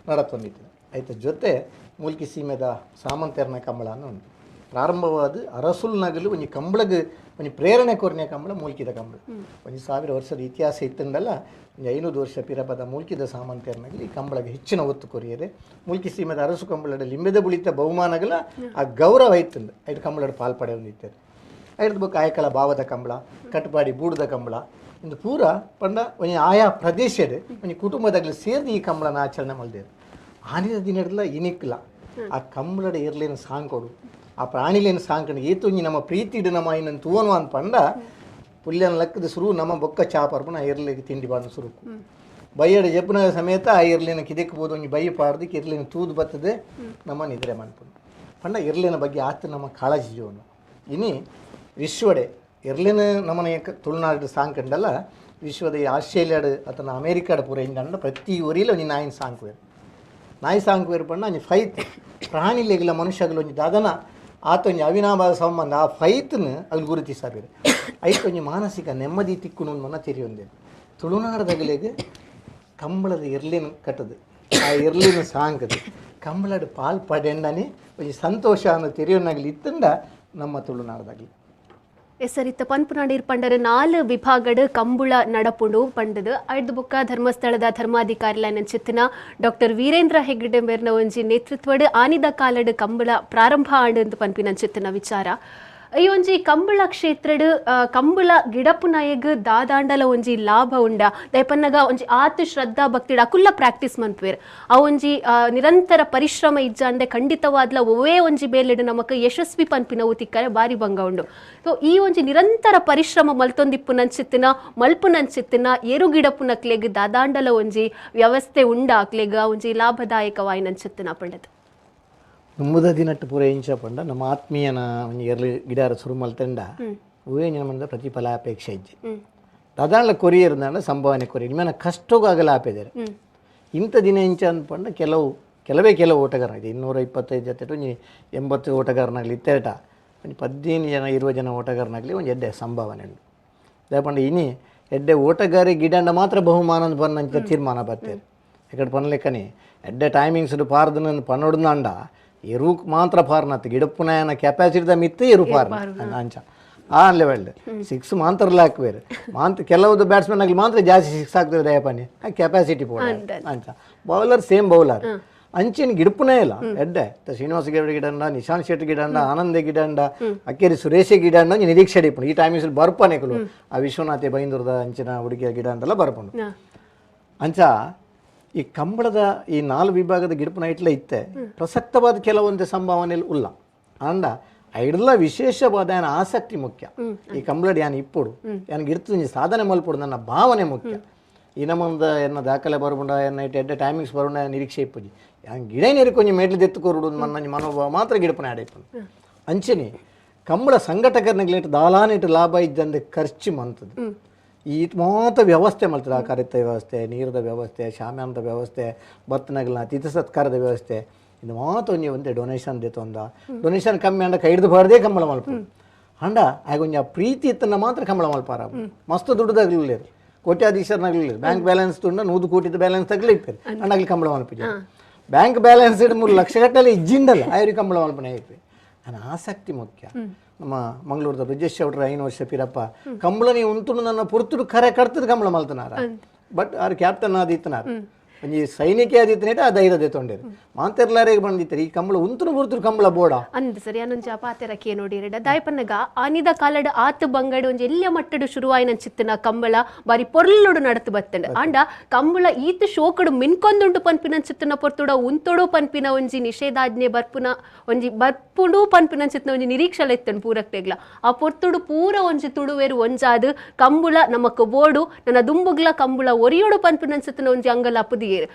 S3: ನಡತೊಂದಿತ್ತು. ಆಯ್ತ ಜೊತೆ ಮೂಲ್ಕಿ ಸೀಮೆದ ಸಾಮಂತೆರ್ನ ಕಂಬಳ ಅನ್ನೋ ಉಂಟು. ಪ್ರಾರಂಭವಾದ ಅರಸುಲ್ ನಗಲು ಒಂಜಿ ಕಂಬಳಗ್ ಒಂಜಿ ಪ್ರೇರಣೆ ಕೊರ್ನೆ ಕಂಬಳ ಮೂಲ್ಕಿದ ಕಂಬಳ. ಒಂಜಿ 1000 ವರ್ಷದ ಇತಿಹಾಸ ಇತ್ತಂದಲ್ಲ ಒಂಜಿ 500 ವರ್ಷ ಪಿರಪದ ಮೂಲ್ಕಿದ ಸಾಮಂತೆರ್ನಗಲಿ ಈ ಕಂಬಳಗೆ ಹೆಚ್ಚಿನ ಒತ್ತು ಕೊರಿಯರೆ. ಮೂಲ್ಕಿ ಸೀಮೆದ ಅರಸು ಕಂಬಳದ ಲಿಂಬೆದ ಬುಳಿತ ಬಹುಮಾನಗಳ ಆ ಗೌರವ ಇತ್ತಂದು ಐದು ಕಂಬಳದ ಪಾಲ್ ಪಡೆಯೊಂದಿತ್ತಾರೆ. ಐದು ಬೊಕ್ಕ ಆಯಕಲ ಭಾವದ ಕಂಬಳ, ಕಟ್ಪಾಡಿ ಬೂಡದ ಕಂಬಳ ಇಂದು ಪೂರ ಪಂಡ ಒಂಜಿ ಆಯಾ ಪ್ರದೇಶದ ಒಂಜಿ ಕುಟುಂಬದಾಗಲಿ ಸೇರಿದ ಈ ಕಂಬಳನ ಆಚರಣೆ ಮಲ್ದೇರು. ಆನಿದ ದಿನಡ್ಲ ಇನಿಕ್ಲ ಆ ಕಂಬಳದ ಎರ್ಲೇನು ಸಾಂಕೊಡು ಆ ಪ್ರಾಣಿಲೇನು ಸಾಂಕಣ ಏತೊಂಜಿ ನಮ್ಮ ಪ್ರೀತಿಡು ನಮ್ಮ ಇನ್ನೊಂದು ತೂವನು ಅಂತ ಪಂಡ ಪುಲ್ಯನ ಲಕ್ಕದ ಸುರು ನಮ್ಮ ಬೊಕ್ಕ ಚಾಪರ್ಪನ ಆ ಎರ್ಲಿಗೆ ತಿಂಡಿ ಬಾಣ ಸುರುಕು ಬೈಯಡ ಜಪ್ಪುನ ಸಮೇತ ಆ ಎರ್ಲಿನ ಕಿದೆಕ್ಬೋದು ಒಂಜಿ ಬೈ ಪಾಡ್ದು ಎರ್ಲಿನ ತೂದು ಬರ್ತದೆ ನಮ್ಮ ನಿದ್ರೆ ಮನ್ಪುಂಡು. ಪಂಡ ಎರ್ಲಿನ ಬಗ್ಗೆ ಆತ ನಮ್ಮ ಕಾಳಜಿ ಜೀವನ. ಇನಿ ವಿಶ್ವಡೆ ಎರ್ಲಿನ ನಮ್ಮನೆ ತುಳುನಾಡು ಸಾಂಕಂಡಲ್ಲ ವಿಶ್ವದ ಈ ಆಸ್ಟ್ರೇಲಿಯಾಡು ಅಥವಾ ಅಮೇರಿಕಾಡು ಪೂರ ಇಂದ ಪ್ರತಿ ಊರಿಲ್ಲ ಒಂಜಿ ನಾಯಿನ ಸಾಂಕುವೇರು. ನಾಯಿ ಸಾಂಕುವೇರು ಪಂಡ ಒಂಜಿ ಫೈತ್ ಪ್ರಾಣಿಲೆಗಿಲ್ಲ ಮನುಷ್ಯಗಳು ಒಂಜಿ ದಾದನ ಆತ ಒಂಜಿ ಅವಿನಾಭಾವ ಸಂಬಂಧ ಆ ಫೈತ್ನ ಅಲ್ಲಿ ಗುರುತಿಸಾಬೇರು. ಐತ ಒಂಜಿ ಮಾನಸಿಕ ನೆಮ್ಮದಿ ತಿಕ್ಕುನು ಮನ ತೆರಿಯೊಂದೆ. ತುಳುನಾಡದಗಲಿಗೆ ಕಂಬಳದ ಎರ್ಲಿನ ಕಟ್ಟದು ಆ ಎರ್ಲಿನ ಸಾಂಕದು ಕಂಬಳದ ಪಾಲ್ ಪಡೆಂಡನೆ ಒಂಜಿ ಸಂತೋಷ ಅನ್ನೋ ತೆರಿಯೋನಾಗಲಿ ಇತ್ತಂಡ ನಮ್ಮ ತುಳುನಾಡದಾಗಲಿ.
S2: ಎಸ್ ಸರ್, ಇತ್ತ ಪನ್ಪುನಾಡೀರ್ ಪಂಡರ 4 ವಿಭಾಗಡ್ ಕಂಬುಳ ನಡಪುಂಡು ಪಂಡದು. ಐದು ಬೊಕ್ಕ ಧರ್ಮಸ್ಥಳದ ಧರ್ಮಾಧಿಕಾರಿಲ ಚಿತ್ತನ ಡಾಕ್ಟರ್ ವೀರೇಂದ್ರ ಹೆಗ್ಗಡೆ ಮೇರ್ನ ಒಂಜಿ ನೇತೃತ್ವಡ್ ಆನಿದ ಕಾಲಡ್ ಕಂಬಳ ಪ್ರಾರಂಭ ಆಂಡ್ ಅಂತ ಪನ್ಪಿನ ಚಿತ್ತನ ವಿಚಾರ. ಈ ಒಂಜಿ ಕಂಬಳ ಕ್ಷೇತ್ರಡ್ ಕಂಬಳ ಗಿಡಪುನಾಯಗ್ ದಾದಾಂಡಲ ಒಂಜಿ ಲಾಭ ಉಂಡ ದಯಪನ್ನಗ ಒಂಜಿ ಆತ ಶ್ರದ್ಧಾ ಭಕ್ತಿಡ್ ಅಕುಲ್ಲ ಪ್ರಾಕ್ಟೀಸ್ ಮನ್ಪುವೆರ್. ಆ ಒಂಜಿ ನಿರಂತರ ಪರಿಶ್ರಮ ಇಜ್ಜಾಂದೆ ಖಂಡಿತವಾದ್ಲ ಒವ್ವೇ ಒಂಜಿ ಬೇಲೆಡ್ ನಮಕ್ ಯಶಸ್ವಿ ಪನ್ಪಿನವು ತಿಕ್ಕರೆ ಬಾರಿ ಭಂಗ ಉಂಡು. ಸೊ ಈ ಒಂಜಿ ನಿರಂತರ ಪರಿಶ್ರಮ ಮಲ್ತೊಂದಿಪ್ಪುನಂಚಿತ್ತಿನ ಮಲ್ಪುನಂಚಿತ್ತಿನ ಏರು ಗಿಡಪುನಕ್ಲೆಗ್ ದಾದಾಂಡಲ ಒಂಜಿ ವ್ಯವಸ್ಥೆ ಉಂಡ ಅಕ್ಲೆಗ್ ಒಂಜಿ ಲಾಭದಾಯಕವಾಯಿನಂಚಿತ್ತಿನ ಪಂಡದು.
S3: ದುಂಬುದ ದಿನಟ್ಟು ಪೂರ ಇಂಚ ಪಂಡ ನಮ್ಮ ಆತ್ಮೀಯನ ಒಂಜಿ ಎರ್ಲು ಗಿಡಾರ ಸುರು ಮಲ್ತಂಡ ಹೂವೇ ನಮ್ಮಂದ ಪ್ರತಿಫಲಾಪೇಕ್ಷೆ ಇಜ್ಜಿ. ದಾದಾಂಡ್ಲ ಕೊರಿಯರ್ದಾಂಡ ಸಂಭಾವನೆ ಕೊರಿಯರ್ ನಿಮ್ಮನ ಕಷ್ಟಗೂ ಆಪೆದಾರೆ. ಇಂಥ ದಿನ ಇಂಚ ಅಂದ್ಪಂಡ ಕೆಲವೇ ಕೆಲವು ಓಟಗಾರ ಇದೆ 225 ಜೊತೆ ಒಂಜಿ 80 ಓಟಗಾರನಾಗಲಿ ಇತ್ತೆರಟ ಒಂಜಿ 15 ಜನ 20 ಜನ ಓಟಗಾರನಾಗಲಿ ಒಂಜಿ ಎಡ್ಡೆ ಸಂಭಾವನೆ ಉಂಡು. ದಾಯೆಪಂಡ ಇನಿ ಎಡ್ಡೆ ಓಟಗಾರಿ ಗಿಡಂಡ ಮಾತ್ರ ಬಹುಮಾನ ಪನ್ನಂಚ ತೀರ್ಮಾನ ಬತ್ತೇರು. ಎಕಡೆ ಪನ್ಲೆಕ್ಕನೆ ಎಡ್ಡೆ ಟೈಮಿಂಗ್ಸ್ ಪಾರ್ದನ ಪನ್ನೊಡ್ದಂಡ ಎರುಕ್ ಮಾತ್ರ ಪಾರ್ನತ್ ಗಿಡಪ್ಪುನಾಯನ ಕೆಪಾಸಿಟಿದ ಮಿತ್ತು ಎರು ಪಾರ್ನ ಅಂಚ ಆ ಲೆವೆಲ್ ಸಿಕ್ಸ್ ಮಾತ್ರ ಹಾಕ್ಬೇರು ಮಾಂತ ಕೆಲವುದು ಬ್ಯಾಟ್ಸ್ಮನ್ ಆಗಲಿ ಮಾತ್ರ ಜಾಸ್ತಿ ಸಿಕ್ಸ್ ಹಾಕ್ತಾರೆ ದಯಪನಿ ಆ ಕೆಪಾಸಿಟಿ ಪೋಡ ಅಂಚ bowler same bowler ಅಂಚಿನ ಗಿಡಪುನೇ ಇಲ್ಲ ಎಡ್ಡೆ ಶ್ರೀನಿವಾಸ ಗೌಡ ಗಿಡಂಡ, ನಿಶಾಂತ್ ಶೆಟ್ಟಿ ಗಿಡಂಡ, ಆನಂದ ಗಿಡಂಡ, ಅಕ್ಕೇರಿ ಸುರೇಶ ಗಿಡಂಡ ನಿರೀಕ್ಷೆ ಇಪ್ಪು ಈ ಟೈಮಿಂಗ್ಸ್ ಬರ್ಪನೆಕುಲು ಆ ವಿಶ್ವನಾಥೆ ಬೈಂದೂರದ ಅಂಚಿನ ಹುಡುಗಿಯ ಗಿಡ ಅಂತೆಲ್ಲ ಬರ್ಪುಂಡು. ಅಂಚ ಈ ಕಂಬಳದ ಈ 4 ವಿಭಾಗದ ಗಿಡಪುನ ಇಟ್ಲ ಇತ್ತೆ ಪ್ರಸಕ್ತವಾದ ಕೆಲವೊಂದು ಸಂಭಾವನೆಯಲ್ಲಿ ಉಲ್ಲ ಅಂಡ ಐಡ್ಲ ವಿಶೇಷವಾದ ಆನ ಆಸಕ್ತಿ ಮುಖ್ಯ. ಈ ಕಂಬಳಡಿ ಯಾನ್ ಇಪ್ಪುಡು ಯಾನ್ ಗಿಡ್ತು ಸಾಧನೆ ಮಲ್ಪುಡು ನನ್ನ ಭಾವನೆ ಮುಖ್ಯ. ಈ ನಮ್ಮಂದ ಎನ್ನ ದಾಖಲೆ ಬರುಂಡ ಎನ್ನ ಇಟ್ಟು ಎಡ್ಡೆ ಟೈಮಿಂಗ್ಸ್ ಬರುಂಡ ನಿರೀಕ್ಷೆ ಇಪ್ಪುಜಿ ಯಾನ್ ಗಿಡ ನೀರು ಕೊಂಚ ಮೇಟ್ಲು ದೆತ್ತುಕೊರುಡು ನನ್ನ ಮನೋಭಾವ ಮಾತ್ರ ಗಿಡಪುನ ಆಡೈಪುಂಡು. ಅಂಚನೆ ಕಂಬಳ ಸಂಘಟಕರನಿಗೆ ದಾಲಾನಿಟ್ಟು ಲಾಭ ಇದ್ದಂದೆ ಖರ್ಚು ಮಂತದ್ದು ಈ ಮಾತ್ರ ವ್ಯವಸ್ಥೆ ಮಾಡ್ತಾರೆ. ಆ ಕರೆತ ವ್ಯವಸ್ಥೆ, ನೀರದ ವ್ಯವಸ್ಥೆ, ಶಾಮ್ಯಾನದ ವ್ಯವಸ್ಥೆ, ಬತ್ತನಗಲ ಅತಿಥಿ ಸತ್ಕಾರದ ವ್ಯವಸ್ಥೆ, ಇದು ಮಾತ್ರ ಒಂಜಿ ಒಂದೇ ಡೊನೇಷನ್ ದೇತೊಂದ ಡೊನೇಷನ್ ಕಮ್ಮಿ ಅಂಡ ಕೈ ಹಿಡ್ದು ಬಾರದೇ ಕಂಬಳ ಮಲ್ಪ ಅಂಡ ಆಗ ಒಂಜಿ ಆ ಪ್ರೀತಿ ಇತ್ತನ್ನ ಮಾತ್ರ ಕಂಬಳ ಮಲ್ಪಾರ. ಮಸ್ತ್ ದುಡ್ಡುದಾಗಲಿಲ್ಲ, ಕೋಟ್ಯಾಧೀಶರನಾಗಲಿಲ್ಲ, ಬ್ಯಾಂಕ್ ಬ್ಯಾಲೆನ್ಸ್ ತುಂಡ 100 ಕೋಟಿದ ಬ್ಯಾಲೆನ್ಸ್ ತಗಲಿ ಇಪ್ಪೇರು ಅಂಡಾಗ್ಲಿ ಕಂಬಳ ಮಲ್ಪಿಜ. ಬ್ಯಾಂಕ್ ಬ್ಯಾಲೆನ್ಸ್ ಇಟ್ಟು 3 ಲಕ್ಷ ಗಟ್ಟಲೆ ಇಜ್ಜಿಂಡಲ್ಲ ಆಯರಿ ಕಂಬಳ ಮಲ್ಪನೆ ಆಯ್ತು. ನನ್ನ ಆಸಕ್ತಿ ಮುಖ್ಯ. ನಮ್ಮ ಮಂಗಳೂರದ ಬ್ರಿಜೇಶ್ ಚೌಡ್ರ 5 ವರ್ಷ ಪಿರಪ್ಪ ಕಂಬಳನಿ ಉಂಟು ನನ್ನ ಪುರ್ತುಡು ಕರೆ ಕಡ್ತದ ಕಂಬಳ ಮಲ್ತನಾರ. But R captain ಆದಿತ್ತನಾರ ಒಂಜಿ ಸೈನಿಕೆ ಆದಿತ್ತನೇಟ ಆ ಧೈರ್ಯ ತೊಂಡೇರು ಮಾಂತೆರ್ಲಾರಿಗೆ ಬಂದಿತ್ತಾರೆ ಈ ಕಂಬಳ ಉಂತುನು ಪುರ್ತುಡು ಕಂಬಳ ಬೋಡ
S2: ಅಂದ್ ಸರಿ ಅನೊಂಜಿ ಪಾತೆರಕ್ಕೆ ನೋಡಿರಡ ದಾಯಪನ್ನಗ ಆನಿದ ಕಾಲಡ್ ಆತು ಬಂಗಡು ಒಂಜಿ ಎಲ್ಲಿಯ ಮಟ್ಟಡು ಶುರುವಾಯಿನ ಚಿತ್ತನ ಕಂಬಳ ಬಾರಿ ಪೊರ್ಲುಡು ನಡತು ಬತ್ತಂಡು. ಆಂಡ ಕಂಬಳ ಈತ ಶೋಕಡು ಮಿನ್ಕೊಂದುಂಡು ಪನ್ಪಿನ ಚಿತ್ತನ ಪೊರ್ತುಡ ಉಂತೊಡು ಪನ್ಪಿನ ಒಂಜಿ ನಿಷೇಧಾಜ್ಞೆ ಬರ್ಪುನ ಒಂಜಿ ಬರ್ಪುಡು ಪನ್ಪಿನ ಚಿತ್ತನ ಒಂಜಿ ನಿರೀಕ್ಷೆ ಎತ್ತಂಡು ಪೂರಕ್ತೆಗ್ಲ ಆ ಪೊರ್ತುಡು ಪೂರ ಒಂಜಿ ತುಡುವೇರು ಒಂಜಾದು ಕಂಬುಳ ನಮಕ್ ಬೋಡು ನನ್ನ ದುಂಬುಗ್ಲ ಕಂಬುಳ ಒರಿಯೋಡು ಪನ್ಪಿನ ಚಿತ್ತನ ಒಂಜಿ ಅಂಗಲ ಅಪ್ಪುದಿಯೇರು.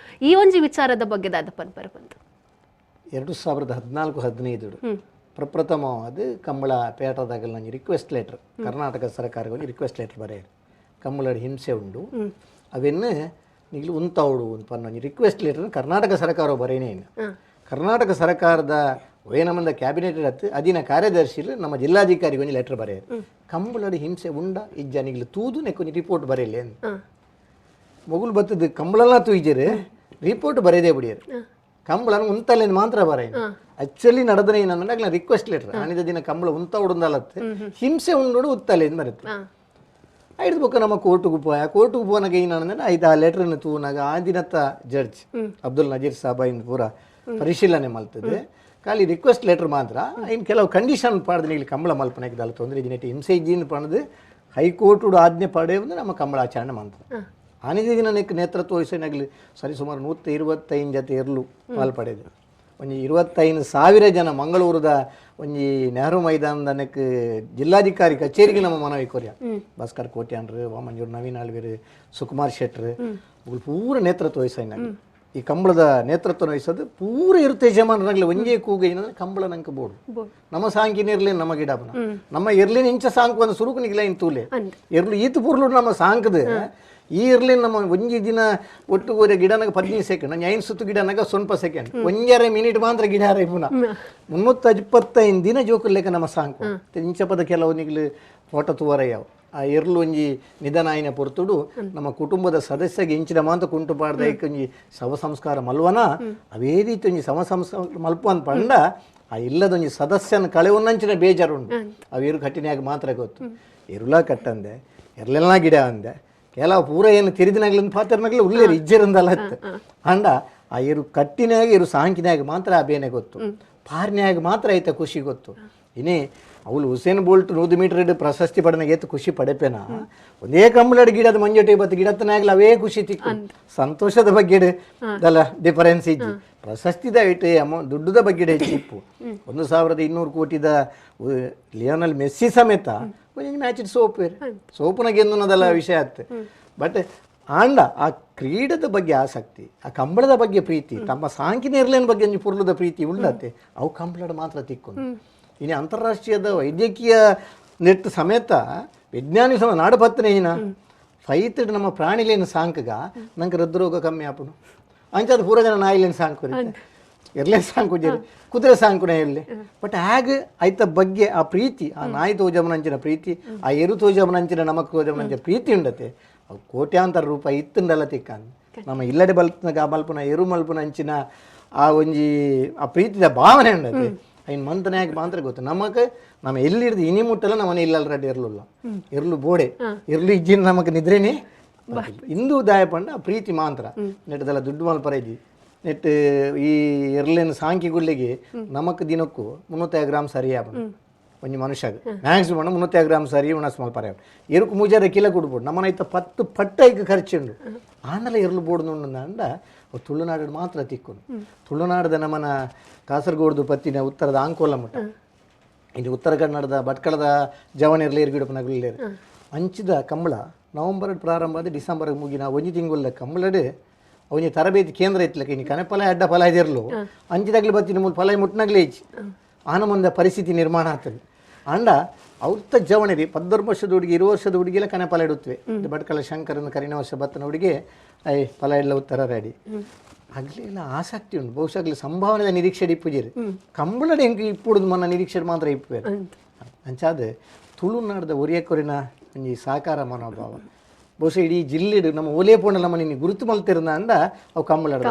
S2: ಈ ಒಂಜಿ ವಿಚಾರದ ಬಗ್ಗೆ ದಾದ ಪನ್ಪರ ಬಂತು.
S3: 2014-15 ಪ್ರಪ್ರಥಮವಾದ ಕಂಬಳ ಪೇಟದಾಗಲ್ ನಂಗೆ ರಿಕ್ವೆಸ್ಟ್ ಲೆಟರ್ ಕರ್ನಾಟಕ ಸರ್ಕಾರಕ್ಕೆ ಒಂದು ರಿಕ್ವೆಸ್ಟ್ ಲೆಟರ್ ಬರೆಯರು. ಕಂಬಳದ ಹಿಂಸೆ ಉಂಡು ಅವೆನ್ನು ನೀವು ಉಂತಾವಡು ಅಂತ ಒಂಜಿ ರಿಕ್ವೆಸ್ಟ್ ಲೆಟರ್ ಕರ್ನಾಟಕ ಸರ್ಕಾರ ಬರೇನೇನು. ಕರ್ನಾಟಕ ಸರ್ಕಾರದ ವೇನಮಂದ ಕ್ಯಾಬಿನೆಟ್ ಹತ್ತು ಅದಿನ ಕಾರ್ಯದರ್ಶಿಲು ನಮ್ಮ ಜಿಲ್ಲಾಧಿಕಾರಿಗೆ ಒಂದು ಲೆಟರ್ ಬರೆಯರು. ಕಂಬಳದ ಹಿಂಸೆ ಉಂಡ ಇಜ್ಜ ನಿಗ್ಲು ತೂದು ನೆಕ್ಕೊಂಜಿ ರಿಪೋರ್ಟ್ ಬರೆಯಲಿ ಅಂತ. ಮೊಗುಲು ಬತ್ತದ ಕಂಬಳಲ್ಲ ತೂಯಿಜರು ರಿಪೋರ್ಟ್ ಬರೆಯದೇ ಬಿಡಿಯರು. ಕಂಬಳನ ಉಂತಲ್ಲೇನು ಮಾತ್ರ ಬರೆಯ ಆಕ್ಚುಲಿ ನಡೆದ್ರೆ ಏನಂದ್ರೆ ರಿಕ್ವೆಸ್ಟ್ ಲೆಟರ್ ಆನಿದ ದಿನ ಕಂಬಳ ಉಂತ ಉಡುಂದಲತ್ತೆ ಹಿಂಸೆ ಉಂಡೋಡು ಉತ್ತಲೇನು ಬರುತ್ತೆ. ಐದು ಬೊಕ್ಕ ನಮ್ಮ ಕೋರ್ಟ್ಗೆ ಪೋಯ ಕೋರ್ಟ್ಗೆ ಪೋನಾಗ ಏನಂದ್ರೆ ಐದು ಆ ಲೆಟ್ರನ್ನು ತೂನಾಗ ಆ ದಿನತ್ತ ಜಡ್ಜ್ ಅಬ್ದುಲ್ ನಜೀರ್ ಸಾಬ್ ಇನ್ ಪೂರ ಪರಿಶೀಲನೆ ಮಲ್ತದೆ. ಖಾಲಿ ರಿಕ್ವೆಸ್ಟ್ ಲೆಟರ್ ಮಾತ್ರ ಇನ್ನು ಕೆಲವು ಕಂಡೀಷನ್ ಪಾಡ್ದು ಇಲ್ಲಿ ಕಂಬಳ ಮಲ್ಪನೆಗೆ ದಾಲ ತೊಂದರೆ ದಿನ ಹಿಂಸೆ ಇಜ್ಜಿನ ಪಣದು ಹೈಕೋರ್ಟ್ ಆಜ್ಞೆ ಪಡೆಯುವುದು ನಮ್ಮ ಕಂಬಳ ಆಚರಣೆ ಮಾಡ್ತದೆ. ಆನಿದ ದಿನ ನೇತೃತ್ವ ವಹಿಸಿನಾಗಲಿ ಸರಿ ಸುಮಾರು 125 ಜತೆ ಇರಲು ಪಾಲ್ಪಡೆದು ಒಂಜಿ 25,000 ಜನ ಮಂಗಳೂರದ ಒಂಜಿ ನೆಹರು ಮೈದಾನದ ನೆಕ್ ಜಿಲ್ಲಾಧಿಕಾರಿ ಕಚೇರಿಗೆ ನಮ್ಮ ಮನವಿ ಕೊರಿಯ ಭಾಸ್ಕರ್ ಕೋಟ್ಯಾನ್ರು, ವಾಮಂಜೂರು ನವೀನ್ ಆಳ್ವೇರು, ಸುಕುಮಾರ್ ಶೆಟ್ರು ಅವುಗಳು ಪೂರ ನೇತೃತ್ವ ವಹಿಸಿನಾಗಲಿ ಈ ಕಂಬಳದ ನೇತೃತ್ವ ವಹಿಸೋದು ಪೂರ ಇರುತ್ತೆ ಯಜಮಾನರಾಗಲಿ ಒಂಜೇ ಕೂಗ ಏನಂದ್ರೆ ಕಂಬಳ ನಂಗೆ ಬೋಡು ನಮ್ಮ ಸಾಂಕಿನ ಇರ್ಲಿ ನಮ್ಮ ಗಿಡಪನ ನಮ್ಮ ಇರ್ಲಿನ ಇಂಚ ಸಾಂಕು ಒಂದು ಸುರುಕುನಿಗಿಲ್ಲ ಇನ್ ತೂಲೆ ಇರ್ಲು ಈತು ಪೂರ್ಲು ನಮ್ಮ ಸಾಂಕದ ಈ ಇರ್ಲಿ ನಮ್ಮ ಒಂಜಿ ದಿನ ಒಟ್ಟುಗೂರೆ ಗಿಡನಾಗ 15 ಸೆಕೆಂಡ್ ನಂಗೆ 5 ಸುತ್ತು ಗಿಡನಾಗ ಸ್ವಲ್ಪ ಸೆಕೆಂಡ್ 1.5 ಮಿನಿಟ್ ಮಾತ್ರ ಗಿಡ ಪುನಃ 325 ದಿನ ಜೋಕುಲ್ಲೇಕ ನಮ್ಮ ಸಾಂಕು ಇಂಚಪದ ಕೆಲವು ನಿಗ್ಲು ಫೋಟೋ ತುವರಯ್ಯವು ಆ ಎರ್ಲು ಒಂಜಿ ನಿಧನ ಆಯ್ನ ಪೊರ್ತುಡು ನಮ್ಮ ಕುಟುಂಬದ ಸದಸ್ಯಗೆ ಇಂಚಿನ ಮಾಂತ ಕುಂಟು ಪಾಡ್ದ ಒಂಜಿ ಶವ ಸಂಸ್ಕಾರ ಮಲ್ವನ ಅವೇ ರೀತಿ ಒಂಜಿ ಶವ ಸಂಸ್ಕಾರ ಮಲ್ಪ ಅಂತ ಪಂಡ ಆ ಇಲ್ಲದೊಂಜಿ ಸದಸ್ಯನ ಕಳೆವನ್ನಂಚಿನ ಬೇಜಾರುಂಟು. ಅವು ಕಟ್ಟಿನಾಗ ಮಾತ್ರ ಗೊತ್ತು ಎರುಲ ಕಟ್ಟಂದೆ ಎರ್ಲೆಲ್ಲ ಗಿಡ ಅಂದೆ ಕೆಲವು ಪೂರ ಏನು ತಿರಿದಿನಾಗ್ಲಿಂದ ಪಾತ್ರನಾಗ್ಲಿ ಉಳ್ಳೇರು ಇಜ್ಜರಂದಲ್ಲ ಹತ್ತು ಅಂಡ ಆ ಇರು ಕಟ್ಟಿನಾಗ ಇರು ಸಾಂಕಿನಾಗ ಮಾತ್ರ ಆ ಬೇನೆ ಗೊತ್ತು ಪಾರ್ನ್ಯಾಗ ಮಾತ್ರ ಐತೆ ಖುಷಿ ಗೊತ್ತು. ಇನ್ನೇ ಅವಳು Usain Bolt 100 metre ಪ್ರಶಸ್ತಿ ಪಡೆನಾಗ ಏತು ಖುಷಿ ಪಡೆಪೇನ ಒಂದೇ ಕಂಬಳಡಿ ಗಿಡದ ಮಂಜೊಟ್ಟಿ ಬತ್ತು ಗಿಡತ್ತನಾಗ್ಲಿ ಅವೇ ಖುಷಿ ತಿಕ್ಕು ಸಂತೋಷದ ಬಗ್ಗೆ ದಲ್ಲ ಡಿಫರೆನ್ಸ್ ಇಜ್ಜಿ ಪ್ರಶಸ್ತಿದ ಇಟ್ಟು ಅಮೌಂಟ್ ದುಡ್ಡುದ ಬಗ್ಗೆ ಹೆಚ್ಚಿಪ್ಪು 1200 ಕೋಟಿದ ಲಿಯೋನಲ್ ಮೆಸ್ಸಿ ಸಮೇತ ಒಂಜಿ ಮ್ಯಾಚ್ ಸೋಪ್ ಸೋಪುನ ಗೆಂದುನದಲ್ಲ ವಿಷಯ ಆತ್. ಬಟ್ ಆಂಡ ಆ ಕ್ರೀಡದ ಬಗ್ಗೆ ಆಸಕ್ತಿ, ಆ ಕಂಬಳದ ಬಗ್ಗೆ ಪ್ರೀತಿ, ತಮ್ಮ ಸಾಂಕಿನ ಇರ್ಲೇನ ಬಗ್ಗೆ ಒಂಜಿ ಪುರ್ಲದ ಪ್ರೀತಿ ಉಳ್ಳತ್ತೆ ಅವು ಕಂಬಳದ ಮಾತ್ರ ತಿಕ್ಕೊಂಡು. ಇನ್ನು ಅಂತಾರಾಷ್ಟ್ರೀಯದ ವೈದ್ಯಕೀಯ ನೆಟ್ಟು ಸಮೇತ ವಿಜ್ಞಾನಿ ಸಮ ನಾಡುಪತ್ತನೆ ಏನ ಫೈತಡ್ ನಮ್ಮ ಪ್ರಾಣಿಲೇನು ಸಾಂಕಗ ನಂಗೆ ಹೃದ್ರೋಗ ಕಮ್ಮಿ ಆಪುನು ಅಂಚಾದ ಪೂರ ಜನ ನಾಯಿಲೇನು ಸಾಂಕು ಎರ್ಲೆ ಸಾಂಕುಜೆರ್, ಕುದುರೆ ಸಾಂಕುನ ಎರ್ಲೆ. ಬಟ್ ಆಗ ಐತ ಬಗ್ಗೆ ಆ ಪ್ರೀತಿ, ಆ ನಾಯಿ ತೋಜಮನಂಚಿನ ಪ್ರೀತಿ, ಆ ಎರು ತೋಜಮನಂಚಿನ ನಮಕ್ ತೋಜಮನಂಚಿನ ಪ್ರೀತಿ ಉಂಡತೆ. ಅವು ಕೋಟ್ಯಾಂತರ ರೂಪಾಯಿ ಇತ್ತುಂಡಲ್ಲ ತಿಕ್ಕಂದು ನಮ್ಮ ಇಲ್ಲಡೆ ಬಲ್ಪನ ಮಲ್ಪುನ ಎರು ಮಲ್ಪುನ ಅಂಚಿನ ಆ ಒಂಜಿ ಆ ಪ್ರೀತಿದ ಭಾವನೆ ಉಂಡತೆ. ಐನ್ ಮಂತನಾಯಕ ಮಾತ್ರ ಗೊತ್ತು ನಮಕ್. ನಮ್ಮ ಎಲ್ಲಿ ಹಿಡ್ದು ಇನಿ ಮುಟ್ಟಲ್ಲ ನಮ್ಮನೆ ಇಲ್ಲಲ್ ರೆಡ್ಡಿ ಎರ್ಲುಲ್ಲ, ಎರ್ಲು ಬೋಡೆ ಎರ್ಲು ಇಜ್ಜಿನ ನಮಕ್ ನಿದ್ರೆನೇ ಇಂದು ದಾಯ ಪಂಡ ಆ ಪ್ರೀತಿ ಮಾತ್ರ. ನೆಟ್ಟದಲ್ಲ ದುಡ್ಡು ಮಲ್ಪರ ಇಜ್ಜಿ. ನೆಟ್ ಈ ಎರ್ಲೇನು ಸಾಂಕಿ ಗುಳ್ಳಿಗೆ ನಮಕ್ ದಿನಕ್ಕೂ 350 ಗ್ರಾಮ್ ಸರಿ ಆಪುಂಡು ಒಂಜಿ ಮನುಷ್ಯಗ್ ಮ್ಯಾಕ್ಸಿಮಮ್ 350 ಗ್ರಾಮ್ ಸರಿ ಉಣಸ್ ಮಲ್ಪರ. ಎರುಕು 3 ಕಿಲೋ ಕೊಡ್ಬೋದು ನಮ್ಮನ ಐತ 10 ಪಟ್ಟೈಕ್ ಖರ್ಚುಂಡು. ಆಂಡಲ ಎರ್ಲು ಬೋಡ್ದು ಅಂಡ ಅವು ತುಳುನಾಡು ಮಾತ್ರ ತಿಕ್ಕು. ತುಳುನಾಡದ ನಮ್ಮನ ಕಾಸರಗೋಡ್ದು ಪತ್ತಿನ ಉತ್ತರದ ಆಂಕೋಲ ಮುಟ್ಟ, ಇದು ಉತ್ತರ ಕನ್ನಡದ ಭಟ್ಕಳದ ಜವನಿರ್ಲಿ ಎರ್ಗಿಡಪ್ಪನಗುಲ್ಲೇರು ಅಂಚಿದ ಕಂಬಳ ನವಂಬರ್ ಪ್ರಾರಂಭ ಆದ ಡಿಸೆಂಬರ್ ಮುಗಿನ ಒಂಜಿ ತಿಂಗುಲ್ಲ ಕಂಬಳಡು ಒಂಜಿ ತರಬೇತಿ ಕೇಂದ್ರ ಇತ್ತಲಕ ಇನ್ನು ಕನೆ ಫಲ ಅಡ್ಡ ಫಲ ಇದಿರ್ಲು ಅಂಚಿದಾಗ್ಲಿ ಬತ್ತಿನ ಮೂಲ ಫಲ ಮುಟ್ನಾಗ್ಲೇ ಇಚ್ಚಿ ಆನಮಂದ ಪರಿಸ್ಥಿತಿ ನಿರ್ಮಾಣ ಆಗ್ತದೆ. ಅಂಡ ಅವ್ತ ಜವಣಿರಿ 14 ವರ್ಷದ ಹುಡುಗಿ 20 ವರ್ಷದ ಹುಡುಗಿಲ್ಲ ಕನೆ ಫಲ ಇಡುತ್ತವೆ. ಭಟ್ಕಳ ಶಂಕರನ ಕರಿನ ವರ್ಷ ಬತ್ತನ ಹುಡುಗಿ I ಫಲ ಇಡ್ಲ ಉತ್ತರ ರೆಡಿ ಆಗ್ಲಿಲ್ಲ ಆಸಕ್ತಿ ಉಂಟು. ಬಹುಶಃ ಆಗ್ಲಿ ಸಂಭಾವನೆದ ನಿರೀಕ್ಷೆ ಇಪ್ಪುಜಿರಿ ಕಂಬಳಡೆ ಎಂಕ್ ಇಪ್ಪುಡುದು ಮನ್ನ ನಿರೀಕ್ಷೆ ಮಾತ್ರ ಇಪ್ಪುವೆ. ಅಂಚಾದ ತುಳುನಾಡದ ಒರಿಯಕೊರಿನ ಒಂಜಿ ಸಾಕಾರ ಮನೋಭಾವ ಬಹುಶಃ ಇಡೀ ಜಿಲ್ಲೆಡು ನಮ್ಮ ಒಲೆ ಪೋಣ ನಮ್ಮ ನಿನ್ನ ಗುರುತು ಮಲ್ತಿರ್ನ ಅಂದ ಅವು ಕಂಬಳಡ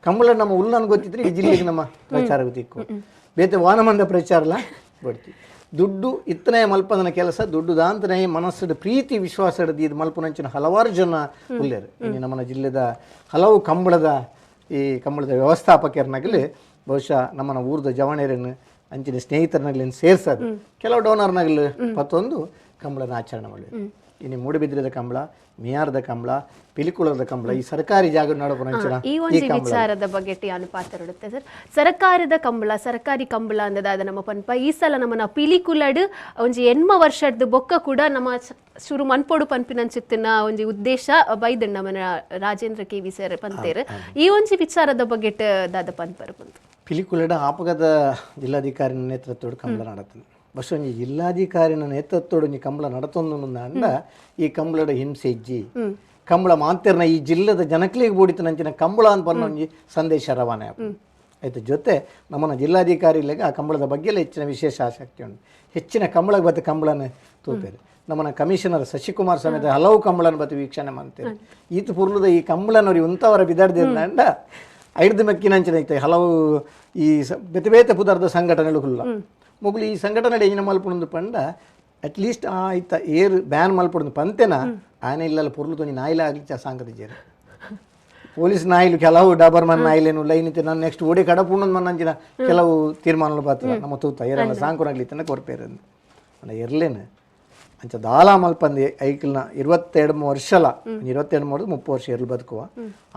S3: ಕಂಬಳ ನಮ್ಮ ಉಲ್ಲನ್ ಗೊತ್ತಿದ್ರೆ ಈ ಜಿಲ್ಲೆಗೆ ನಮ್ಮ ಪ್ರಚಾರ ಗೊತ್ತಿಕ್ಕು ಬೇತೆ ವಾನಮಂದ ಪ್ರಚಾರಲ ಬಡ್ತಿ. ದುಡ್ಡು ಇತ್ತನೇ ಮಲ್ಪದನ ಕೆಲಸ ದುಡ್ಡು ದಾಂತನೇ ಮನಸ್ಸು ಪ್ರೀತಿ ವಿಶ್ವಾಸ ಹಿಡಿದು ಇದು ಮಲ್ಪನಂಚಿನ ಹಲವಾರು ಜನ ಉಲ್ಲೇರು. ಇನ್ನು ನಮ್ಮನ ಜಿಲ್ಲೆದ ಹಲವು ಕಂಬಳದ ಈ ಕಂಬಳದ ವ್ಯವಸ್ಥಾಪಕರನಾಗಲಿ ಬಹುಶಃ ನಮ್ಮನ ಊರದ ಜವಣೇರನ್ನು ಅಂಚಿನ ಸ್ನೇಹಿತರನ್ನಾಗಲಿ ಸೇರ್ಸೋದು ಕೆಲವು ಡೋನರ್ನಾಗಲಿ ಪತ್ತೊಂದು ಕಂಬಳನ ಆಚರಣೆ ಮಾಡಿದ್ರು. ಇನ್ನು ಮೂಡುಬಿದ್ರದ ಕಂಬಳ, ಮಿಯಾರದ ಕಂಬಳ, ಪಿಲಿಕುಳದ ಕಂಬಳ ಈ ಸರ್ಕಾರಿ ಜಾಗ ನಡಪುನಂಚಿನ
S2: ಈ ಒಂದು ವಿಚಾರದ ಬಗ್ಗೆ ಅನುಪಾತರುಡುತ್ತೆ ಸರ್. ಸರ್ಕಾರದ ಕಂಬಳ, ಸರ್ಕಾರಿ ಕಂಬಳ ಅಂದದಾದ ನಮ್ಮ ಪನ್ಪ ಈ ಸಲ ನಮ್ಮನ ಪಿಲಿಕುಲಡ್ ಒಂಜಿ 8 ವರ್ಷದ ಬೊಕ್ಕ ಕೂಡ ನಮ್ಮ ಶುರು ಮನ್ಪೋಡು ಪನ್ಪಿನಂಚಿತ್ತಿನ ಒಂಜಿ ಉದ್ದೇಶ ಬೈದಣ್ಣ ನಮ್ಮನ ರಾಜೇಂದ್ರ K V sir ಪಂತೇರು. ಈ ಒಂಜಿ ವಿಚಾರದ ಬಗ್ಗೆ ದಾದ ಪನ್ಪರು ಬಂತು.
S3: ಪಿಲಿಕುಲಡ ಆಪಗದ ಜಿಲ್ಲಾಧಿಕಾರಿನ ನೇತೃತ್ವದ ಕಂಬಳ ನಡತದೆ. ಬಸ್ ಒಂಜಿ ಜಿಲ್ಲಾಧಿಕಾರಿನ ನೇತೃತ್ವದ ಒಂಜಿ ಕಂಬಳ ನಡತೊಂದು ಅಂಡ ಈ ಕಂಬಳದ ಹಿಂಸೆ ಇಜ್ಜಿ ಕಂಬಳ ಮಾಂತಿರ್ನ ಈ ಜಿಲ್ಲೆದ ಜನಕ್ಲಿಗೆ ಬೋಡಿತನಂಚಿನ ಕಂಬಳ ಅಂತ ಪನ್ನ ಒಂಜಿ ಸಂದೇಶ ರವಾನೆ ಆಯ್ತು. ಜೊತೆ ನಮ್ಮನ್ನ ಜಿಲ್ಲಾಧಿಕಾರಿಗಳಿಗೆ ಆ ಕಂಬಳದ ಬಗ್ಗೆ ಹೆಚ್ಚಿನ ವಿಶೇಷ ಆಸಕ್ತಿ ಉಂಟು. ಹೆಚ್ಚಿನ ಕಂಬಳಕ್ಕೆ ಬತ್ತ ಕಂಬಳನ ತೂಪೇರು ನಮ್ಮನ್ನ ಕಮಿಷನರ್ ಶಶಿಕುಮಾರ್ ಸಮೇತ ಹಲವು ಕಂಬಳನ ಬತ್ತ ವೀಕ್ಷಣೆ ಮಾಡ್ತೇವೆ. ಈತ ಪುರ್ಲದ ಈ ಕಂಬಳನವ್ರಿ ಉಂತವರ ಬಿದಾಡ್ದಿಂದ ಅಂಡ ಐದು ಮೆಕ್ಕಿನಂಚಿನ ಐತೆ ಹಲವು ಈ ಬೇತೆ ಬೇತೆ ಪುದರ್ದ ಸಂಘಟನೆಗಳು ಹುಲ್ಲ ಮೊಗಲು ಈ ಸಂಘಟನೆ ಎಂಜಿನ ಮಲ್ಪುಣಂದು ಪಂಡ ಅಟ್ಲೀಸ್ಟ್ ಆ ಐತ ಏರ್ ಬ್ಯಾನ್ ಮಲ್ಪುಣಂದು ಪಂತೆನ ಆನೆ ಇಲ್ಲಲ್ಲ ಪೊರ್ಲು ತೊಂಜಿ ನಾಯಿಲ ಆಗಲಿ ಚ ಸಾಂಗದಿಜೇರು ಪೊಲೀಸ್ ನಾಯಿಲು ಕೆಲವು ಡಾಬರ್ಮನ್ ನಾಯಿಲೇನು ಲೈನ್ ಇತ್ತು ನಾನು ನೆಕ್ಸ್ಟ್ ಓಡಿ ಕಡಪುಣ್ಣಂದು ಮನ್ನಂಚಿನ ಕೆಲವು ತೀರ್ಮಾನಗಳು ಬಾತದ ನಮ್ಮ ತೂತ ಏರಲ್ಲ ಸಾಂಕುನಾಗ್ಲಿ ತನ್ನ ಕೊರ್ಪೇರಂದು ಅಂಡ ಎರ್ಲೇನು ಅಂಚ ದಾಲ ಮಲ್ಪಂದು ಐಕಲ್ನ 22 ವರ್ಷಲ 22 30 ವರ್ಷ ಎರ್ಲು ಬದುಕುವ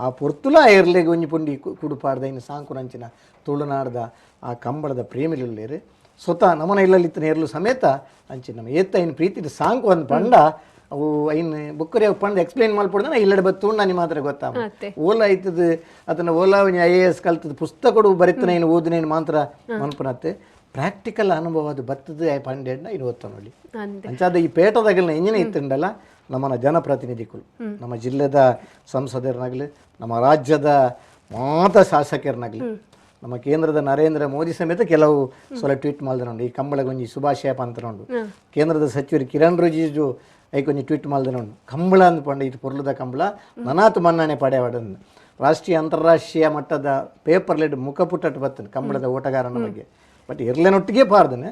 S3: ಆ ಪೊರ್ತುಲ ಎರ್ಲೆಗೆ ಒಂಜಿ ಪುಂಡಿ ಕುಡುಪಾಡ್ದ ಇನ್ನು ಸಾಂಕುನಂಚಿನ ತುಳುನಾಡ್ದ ಆ ಕಂಬಳದ ಪ್ರೇಮಿಲುಲ್ಲೇರು ಸ್ವತಃ ನಮನ ಇಲ್ಲಲ್ಲಿತ್ತನ ಎರ್ಲು ಸಮೇತ ಅಂಚಿ ನಮ್ಮ ಏತ್ತ ಐನ್ ಪ್ರೀತಿ ಸಾಂಕು ಅಂದ್ ಪಂಡ ಅವು ಐನ್ ಬುಕ್ಕರಿ ಅವು ಪಂಡ ಎಕ್ಸ್ಪ್ಲೈನ್ ಮಲ್ಪೊಡ್ದ ಇಲ್ಲಡೆ ಬತ್ತು ನಾನು ಮಾತ್ರ ಗೊತ್ತಾ ಓಲಾ ಐತದ ಅದನ್ನ ಓಲಾ IAS ಕಲ್ತದ ಪುಸ್ತಕಡು ಬರಿತನ ಏನು ಓದಿನೇನು ಮಾತ್ರ ಮನ್ಪುನತ್ತೆ ಪ್ರಾಕ್ಟಿಕಲ್ ಅನುಭವ ಅದು ಬತ್ತದ ಪಂಡೆಡ್ನ ಇನ್ನು ಓದ್ತಾ ನೋಡಿ. ಅಂಚಾದ ಈ ಪೇಟದಾಗಲಿನ ಇಂಜಿನ ಇತ್ತುಂಡಲ್ಲ ನಮ್ಮನ ಜನಪ್ರತಿನಿಧಿಗಳು ನಮ್ಮ ಜಿಲ್ಲೆದ ಸಂಸದರನಾಗಲಿ ನಮ್ಮ ರಾಜ್ಯದ ಮಾತ ಶಾಸಕರನಾಗಲಿ ನಮ್ಮ ಕೇಂದ್ರದ ನರೇಂದ್ರ ಮೋದಿ ಸಮೇತ ಕೆಲವು ಸಲ ಟ್ವೀಟ್ ಮಾಡಿದ ನೋಡು ಈ ಕಂಬಳಗೊಂಜಿ ಶುಭಾಶಯ ಅಂತ ನೋಡು. ಕೇಂದ್ರದ ಸಚಿವರು ಕಿರಣ್ ರಿಜಿಜು ಐಕೊಂಜಿ ಟ್ವೀಟ್ ಮಾಡಿದ ನೋಡು ಕಂಬಳ ಅಂದ್ಕೊಂಡು ಇದು ಪೊರ್ಲುದ ಕಂಬಳ ನನಾತು ಮನ್ನಣೆ ಪಡೆಯವಾಡನ್ನು ರಾಷ್ಟ್ರೀಯ ಅಂತಾರಾಷ್ಟ್ರೀಯ ಮಟ್ಟದ ಪೇಪರ್ ಲೆಡ್ ಮುಖಪುಟ್ಟಟ್ಟು ಬರ್ತದೆ ಕಂಬಳದ ಓಟಗಾರನ ಬಗ್ಗೆ. ಬಟ್ ಎರ್ಲೆನೊಟ್ಟಿಗೆ ಪಾರ್ದನೆ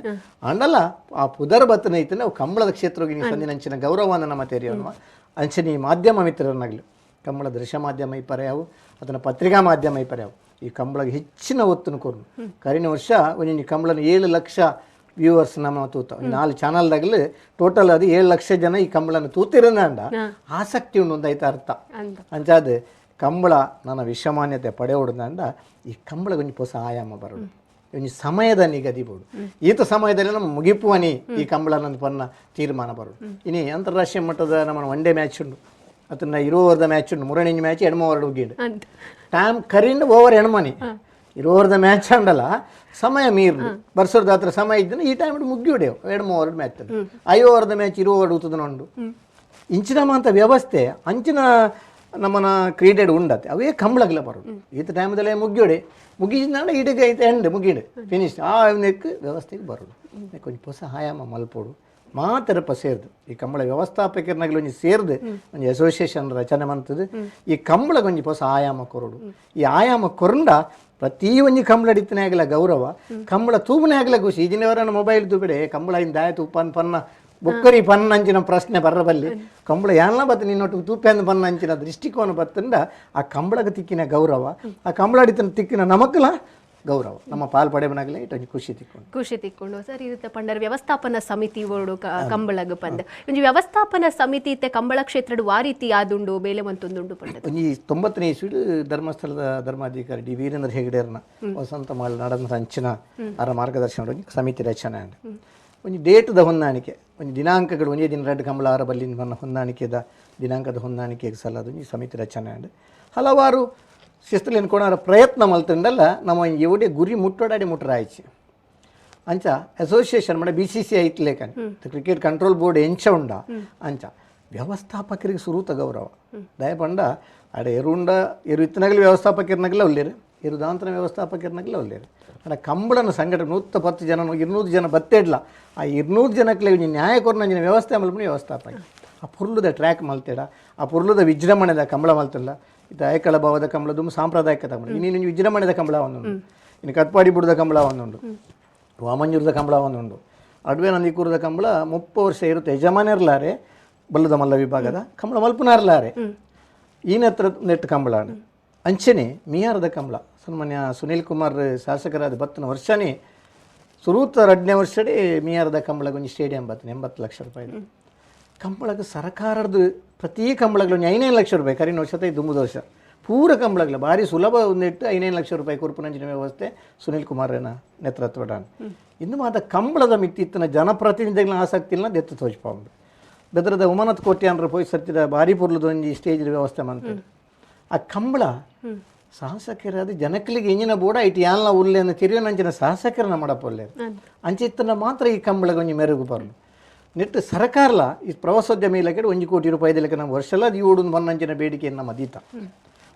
S3: ಅಂಡಲ್ಲ ಆ ಪುದರ್ ಬತ್ತನ ಐತನೆ ಅವು ಕಂಬಳದ ಕ್ಷೇತ್ರಕ್ಕೆ ನೀವು ಸಂದಿನ ಅಂಚಿನ ಗೌರವನ ನಮ್ಮ ತೆರೆಯೋನು ಅಂಚಿನ ಈ ಮಾಧ್ಯಮ ಮಿತ್ರರನ್ನಾಗಲಿ ಕಂಬಳ ದೃಶ್ಯ ಮಾಧ್ಯಮ ಈ ಪರ್ಯಾವು ಅದನ್ನು ಪತ್ರಿಕಾ ಮಾಧ್ಯಮ ಈ ಪರ್ಯಾವು ಈ ಕಂಬಳಗೆ ಹೆಚ್ಚಿನ ಒತ್ತನ್ನು ಕೊರು. ಕರಿನ ವರ್ಷ ಒಂಜಿ ಕಂಬಳನ 7 ಲಕ್ಷ ವ್ಯೂವರ್ಸ್ ನಮ್ಮ ತೂತ 4 ಚಾನಲ್ದಾಗಲಿ ಟೋಟಲ್ ಅದು 7 ಲಕ್ಷ ಜನ ಈ ಕಂಬಳನ ತೂತಿರಂದ ಆಸಕ್ತಿ ಉಂಡು ಒಂದಾಯ್ತು ಅರ್ಥ. ಅಂಚಾದ ಕಂಬಳ ನನ್ನ ವಿಶ್ವಮಾನ್ಯತೆ ಪಡೆಯೋಡ್ದಂಡ ಈ ಕಂಬಳಗೆ ಒಂಜಿ ಹೊಸ ಆಯಾಮ ಬರೋದು ಒಂಜಿ ಸಮಯದ ನಿಗದಿ ಬೋಡು ಈತ ಸಮಯದಲ್ಲಿ ನಮ್ಮ ಮುಗಿಪುವನಿ ಈ ಕಂಬಳನ ಪನ್ನ ತೀರ್ಮಾನ ಬರೋದು. ಇನಿ ಅಂತಾರಾಷ್ಟ್ರೀಯ ಮಟ್ಟದ ನಮ್ಮ one day match ಉಂಡು ಅದನ್ನ 20 ಓವರ್ದ ಮ್ಯಾಚ್ ಉಂಡು 3 match 8 over ಉಗಿಂಡು time ಕರಿಂದ over ಎಣ್ಮನಿ 20 ಓವರ್ದ match ಅಂಡಲ್ಲ ಸಮಯ ಮೀರ್ದು ಬರ್ಸೋರ್ದ ಹತ್ರ ಸಮಯ ಇದ್ದನ ಈ ಟೈಮ್ ಮುಗ್ಗಿಬಿಡೇವು 2 ಓವರ್ ಮ್ಯಾಚ್ 5 ಓವರ್ದ ಮ್ಯಾಚ್ 20 ಓವರ್ ಊತದ ಉಂಡು ಇಂಚಿನ ಅಂತ ವ್ಯವಸ್ಥೆ ಅಂಚಿನ ನಮ್ಮನ ಕ್ರೀಡೆಡ್ ಉಂಡತ್ತೆ ಅವೇ ಕಂಬಳಗಲ ಬರೋದು ಈತ ಟೈಮದಲ್ಲೇ ಮುಗಿಯೋಡೆ ಮುಗಿಸಿದ ಇಡೀಗ ಐತೆ ಎಂಡ್ ಮುಗಿಡು ಫಿನಿಶ್ ಆ ನೆಕ್ ವ್ಯವಸ್ಥೆಗೆ ಬರೋದು ಕೊಂಚ ಹೊಸ ಆಯಾಮ ಮಲ್ಪೋಡು ಮಾತರಪ್ಪ ಸೇರ್ದು ಈ ಕಂಬಳ ವ್ಯವಸ್ಥಾಪಕರ್ನಾಗಲಿ ಒಂಜಿ ಸೇರ್ದು ಒಂಜಿ ಅಸೋಸಿಯೇಷನ್ ರಚನೆ ಮಂತದ್ದು ಈ ಕಂಬಳ ಒಂಜಿ ಹೊಸ ಆಯಾಮ ಕೊರಡು ಈ ಆಯಾಮ ಕೊರಂಡ ಪ್ರತಿ ಒಂಜಿ ಕಂಬಳ ಅಡಿತನೇ ಆಗಲ ಗೌರವ ಕಂಬಳ ತೂಬನೇ ಆಗಲ ಖುಷಿ ಈಗಿನವರನ್ನ ಮೊಬೈಲ್ ತೂಬಿಡೆ ಕಂಬಳ ಇಂದ ಆಯ್ತು ಪನ್ ಪನ್ನ ಬೊಕ್ಕರಿ ಪನ್ನಂಚಿನ ಪ್ರಶ್ನೆ ಬರಬಲ್ಲಿ ಕಂಬಳ ಯಾನ್ಲ ಬತ್ತ ನಿನ್ನೊಟ್ಟು ತೂಪೆಂದು ಪನ್ನಂಚಿನ ದೃಷ್ಟಿಕೋನ ಬತ್ತಂಡ ಆ ಕಂಬಳಗೆ ತಿಕ್ಕಿನ ಗೌರವ ಆ ಕಂಬಳ ಅಡಿತನ ತಿಕ್ಕಿನ ನಮಕ್ಲ ಗೌರವ ನಮ್ಮ ಪಾಲ್ ಪಡೆಬನಾಗಲೇ ಇಟ್ಟು ಖುಷಿ ತಿಕ್ಕೊಂಡು
S2: ಖುಷಿ ತಿಕ್ಕೊಂಡು ಸರ್ ಇರುತ್ತೆ ಪಂಡರ್ ವ್ಯವಸ್ಥಾಪನಾ ಸಮಿತಿ ಓಡು ಕಂಬಳಗ ಪಂದ್ ಒಂಜಿ ವ್ಯವಸ್ಥಾಪನಾ ಸಮಿತಿ ಇತ್ತೆ ಕಂಬಳ ಕ್ಷೇತ್ರದ ವಾ ರೀತಿ ಆದುಂಡು ಬೇಲೆ ಮಂತೊಂದುಂಡು ಪಂಡದ
S3: ಒಂಜಿ 90ನೇ ಇಸ್ವಿಡ್ ಧರ್ಮಸ್ಥಳದ ಧರ್ಮಾಧಿಕಾರಿ ಡಿ ವೀರೇಂದ್ರ ಹೆಗಡೆಯರ್ನ ವಸಂತ ಮಾಲ್ നടന്ന ಅಂಚಿನ ಅವರ ಮಾರ್ಗದರ್ಶನ ಒಂಜಿ ಸಮಿತಿ ರಚನೆ ಆಂಡ್ ಒಂಜಿ ಡೇಟ್ದ ಹೊಂದಾಣಿಕೆ ಒಂಜಿ ದಿನಾಂಕಗಳು ಒಂಜೇ ದಿನ ರಡ್ಡ್ ಕಂಬಳ ಆರ ಬಲ್ಲಿನ ಬನ್ನ ಹೊಂದಾಣಿಕೆದ ದಿನಾಂಕದ ಹೊಂದಾಣಿಕೆಗೆ ಸಲ್ಲದ ಒಂಜಿ ಸಮಿತಿ ರಚನೆ ಆಂಡ್ ಹಲವಾರು ಶಿಸ್ತುಲೇನು ಕೊಣಾರ ಪ್ರಯತ್ನ ಮಲ್ತಂಡಲ್ಲ ನಮ್ಮ ಎವಡೆ ಗುರಿ ಮುಟ್ಟೋಡಾಡಿ ಮುಟ್ಟರಾಯ್ಚಿ ಅಂಚ ಅಸೋಸಿಯೇಷನ್ ಮಾಡ B C C ಐತ್ಲೇಕನ್ cricket control board ಎಂಚ ಉಂಡ ಅಂಚ ವ್ಯವಸ್ಥಾಪಕರಿಗೆ ಸುರೂತ ಗೌರವ ದಯಪಂಡ ಅಡೆ ಎರುಂಡ ಎರು ಇತ್ತನಾಗಲಿ ವ್ಯವಸ್ಥಾಪಕರ್ನಾಗಲ ಒಲ್ಲೇರು ಎರು ದಾಂತನ ವ್ಯವಸ್ಥಾಪಕರ್ನಾಗಲ ಒಲ್ಲೇರು ಅಡ ಕಂಬಳನ ಸಂಘಟನೆ 110 ಜನ 200 ಜನ ಬತ್ತೇಡ್ಲ ಆ 200 ಜನಕ್ಕೆ ನ್ಯಾಯ ಕೊರ್ನಂಜಿನ ವ್ಯವಸ್ಥೆ ಮಲ್ಪನ ವ್ಯವಸ್ಥಾಪಕ ಆ ಪುರ್ಲುದ ಟ್ರ್ಯಾಕ್ ಮಲ್ತೇಡ ಆ ಪುರ್ಲುದ ವಿಜೃಂಭಣೆದ ಕಂಬಳ ಮಲ್ತಲ್ಲ ಇದು ಐಕಳ ಭಾವದ ಕಂಬಳದು ಸಾಂಪ್ರದಾಯಿಕ ಕಂಬಳ ಇನ್ನೇನು ವಿಜೃಂಭಣೆದ ಕಂಬಳ ಒಂದುಂಡು ಇನ್ನು ಕತ್ಪಾಡಿ ಬುಡದ ಕಂಬಳ ಒಂದುಂಡು ವಾಮಂಜೂರದ ಕಂಬಳ ಒಂದುಂಡು ಅಡ್ವೆ ನಂದಿಕೂರದ ಕಂಬಳ 30 ವರ್ಷ ಇರುತ್ತೆ ಯಜಮಾನರ್ಲಾರೆ ಬಲ್ಲದ ಮಲ್ಲ ವಿಭಾಗದ ಕಂಬಳ ಮಲ್ಪನಾರ್ಲಾರೆ ಈನತ್ರ ನೆಟ್ಟು ಕಂಬಳ ಅಂಚನೆ ಮಿಯಾರದ ಕಂಬಳ ಸನ್ಮಾನ್ಯ ಸುನೀಲ್ ಕುಮಾರ್ ಶಾಸಕರಾದ ಬತ್ತನ ವರ್ಷನೇ ಸುರೂತ 2ನೇ ವರ್ಷಡೇ ಮಿಯಾರದ ಕಂಬಳಗೊಂದು ಒಂಜಿ ಸ್ಟೇಡಿಯಂ ಬತ್ತನ 80 ಲಕ್ಷ ರೂಪಾಯಿ ಕಂಬಳಗೆ ಸರ್ಕಾರದ ಪ್ರತಿ ಕಂಬಳಗಳು 5 ಲಕ್ಷ ರೂಪಾಯಿ ಕರಿನ ವರ್ಷ ದುಂಬುದ ವರ್ಷ ಪೂರ ಕಂಬಳಗಳ ಭಾರಿ ಸುಲಭ ಒಂದಿಟ್ಟು 5 ಲಕ್ಷ ರೂಪಾಯಿ ಕೊರ್ಪುನಂಚಿನ ವ್ಯವಸ್ಥೆ ಸುನೀಲ್ ಕುಮಾರನ ನೇತೃತ್ವದ ಇನ್ನು ಮಾತ ಕಂಬಳದ ಮಿತ್ತಿತ್ತಿನ ಜನಪ್ರತಿನಿಧಿಗಳ ಆಸಕ್ತಿ ಇಲ್ಲ ದೆತ್ತು ತೋಚ್ಪಾಂಡು ಬೆದರದ ಉಮನತ್ ಕೋಟಿ ಅಂದ್ರೆ ಪೋಯ್ ಸತ್ತಿದ ಭಾರಿ ಪೊರ್ಲುದ ಒಂಜಿ ಸ್ಟೇಜ್ ವ್ಯವಸ್ಥೆ ಮಂತಾರೆ ಆ ಕಂಬಳ ಶಾಸಕರಾದ ಜನಕಲಿಗೆ ಇಂಜಿನ ಬೋಡ ಇಟ್ಟು ಯಾನ್ಲ ಉಲ್ಲೇನ ತಿರಿಯೋನಂಚಿನ ಶಾಸಕರನ್ನ ಮಾಡಪೊಲ್ಲೆ ಅಂಚಿತ್ತನ ಮಾತ್ರ ಈ ಕಂಬಳಗೆ ಒಂಜಿ ಮೆರುಗು ಬರಲು ನೆಟ್ಟು ಸರ್ಕಾರಲ ಈ ಪ್ರವಾಸೋದ್ಯಮ ಇಲಾಖೆ 1 ಕೋಟಿ ರೂಪಾಯಿ ಲೆಕ್ಕ ನಮ್ಮ ವರ್ಷಲ ಏಳು ಬನ್ನಂಚಿನ ಬೇಡಿಕೆಯನ್ನು ನಮ್ಮ ದೀತ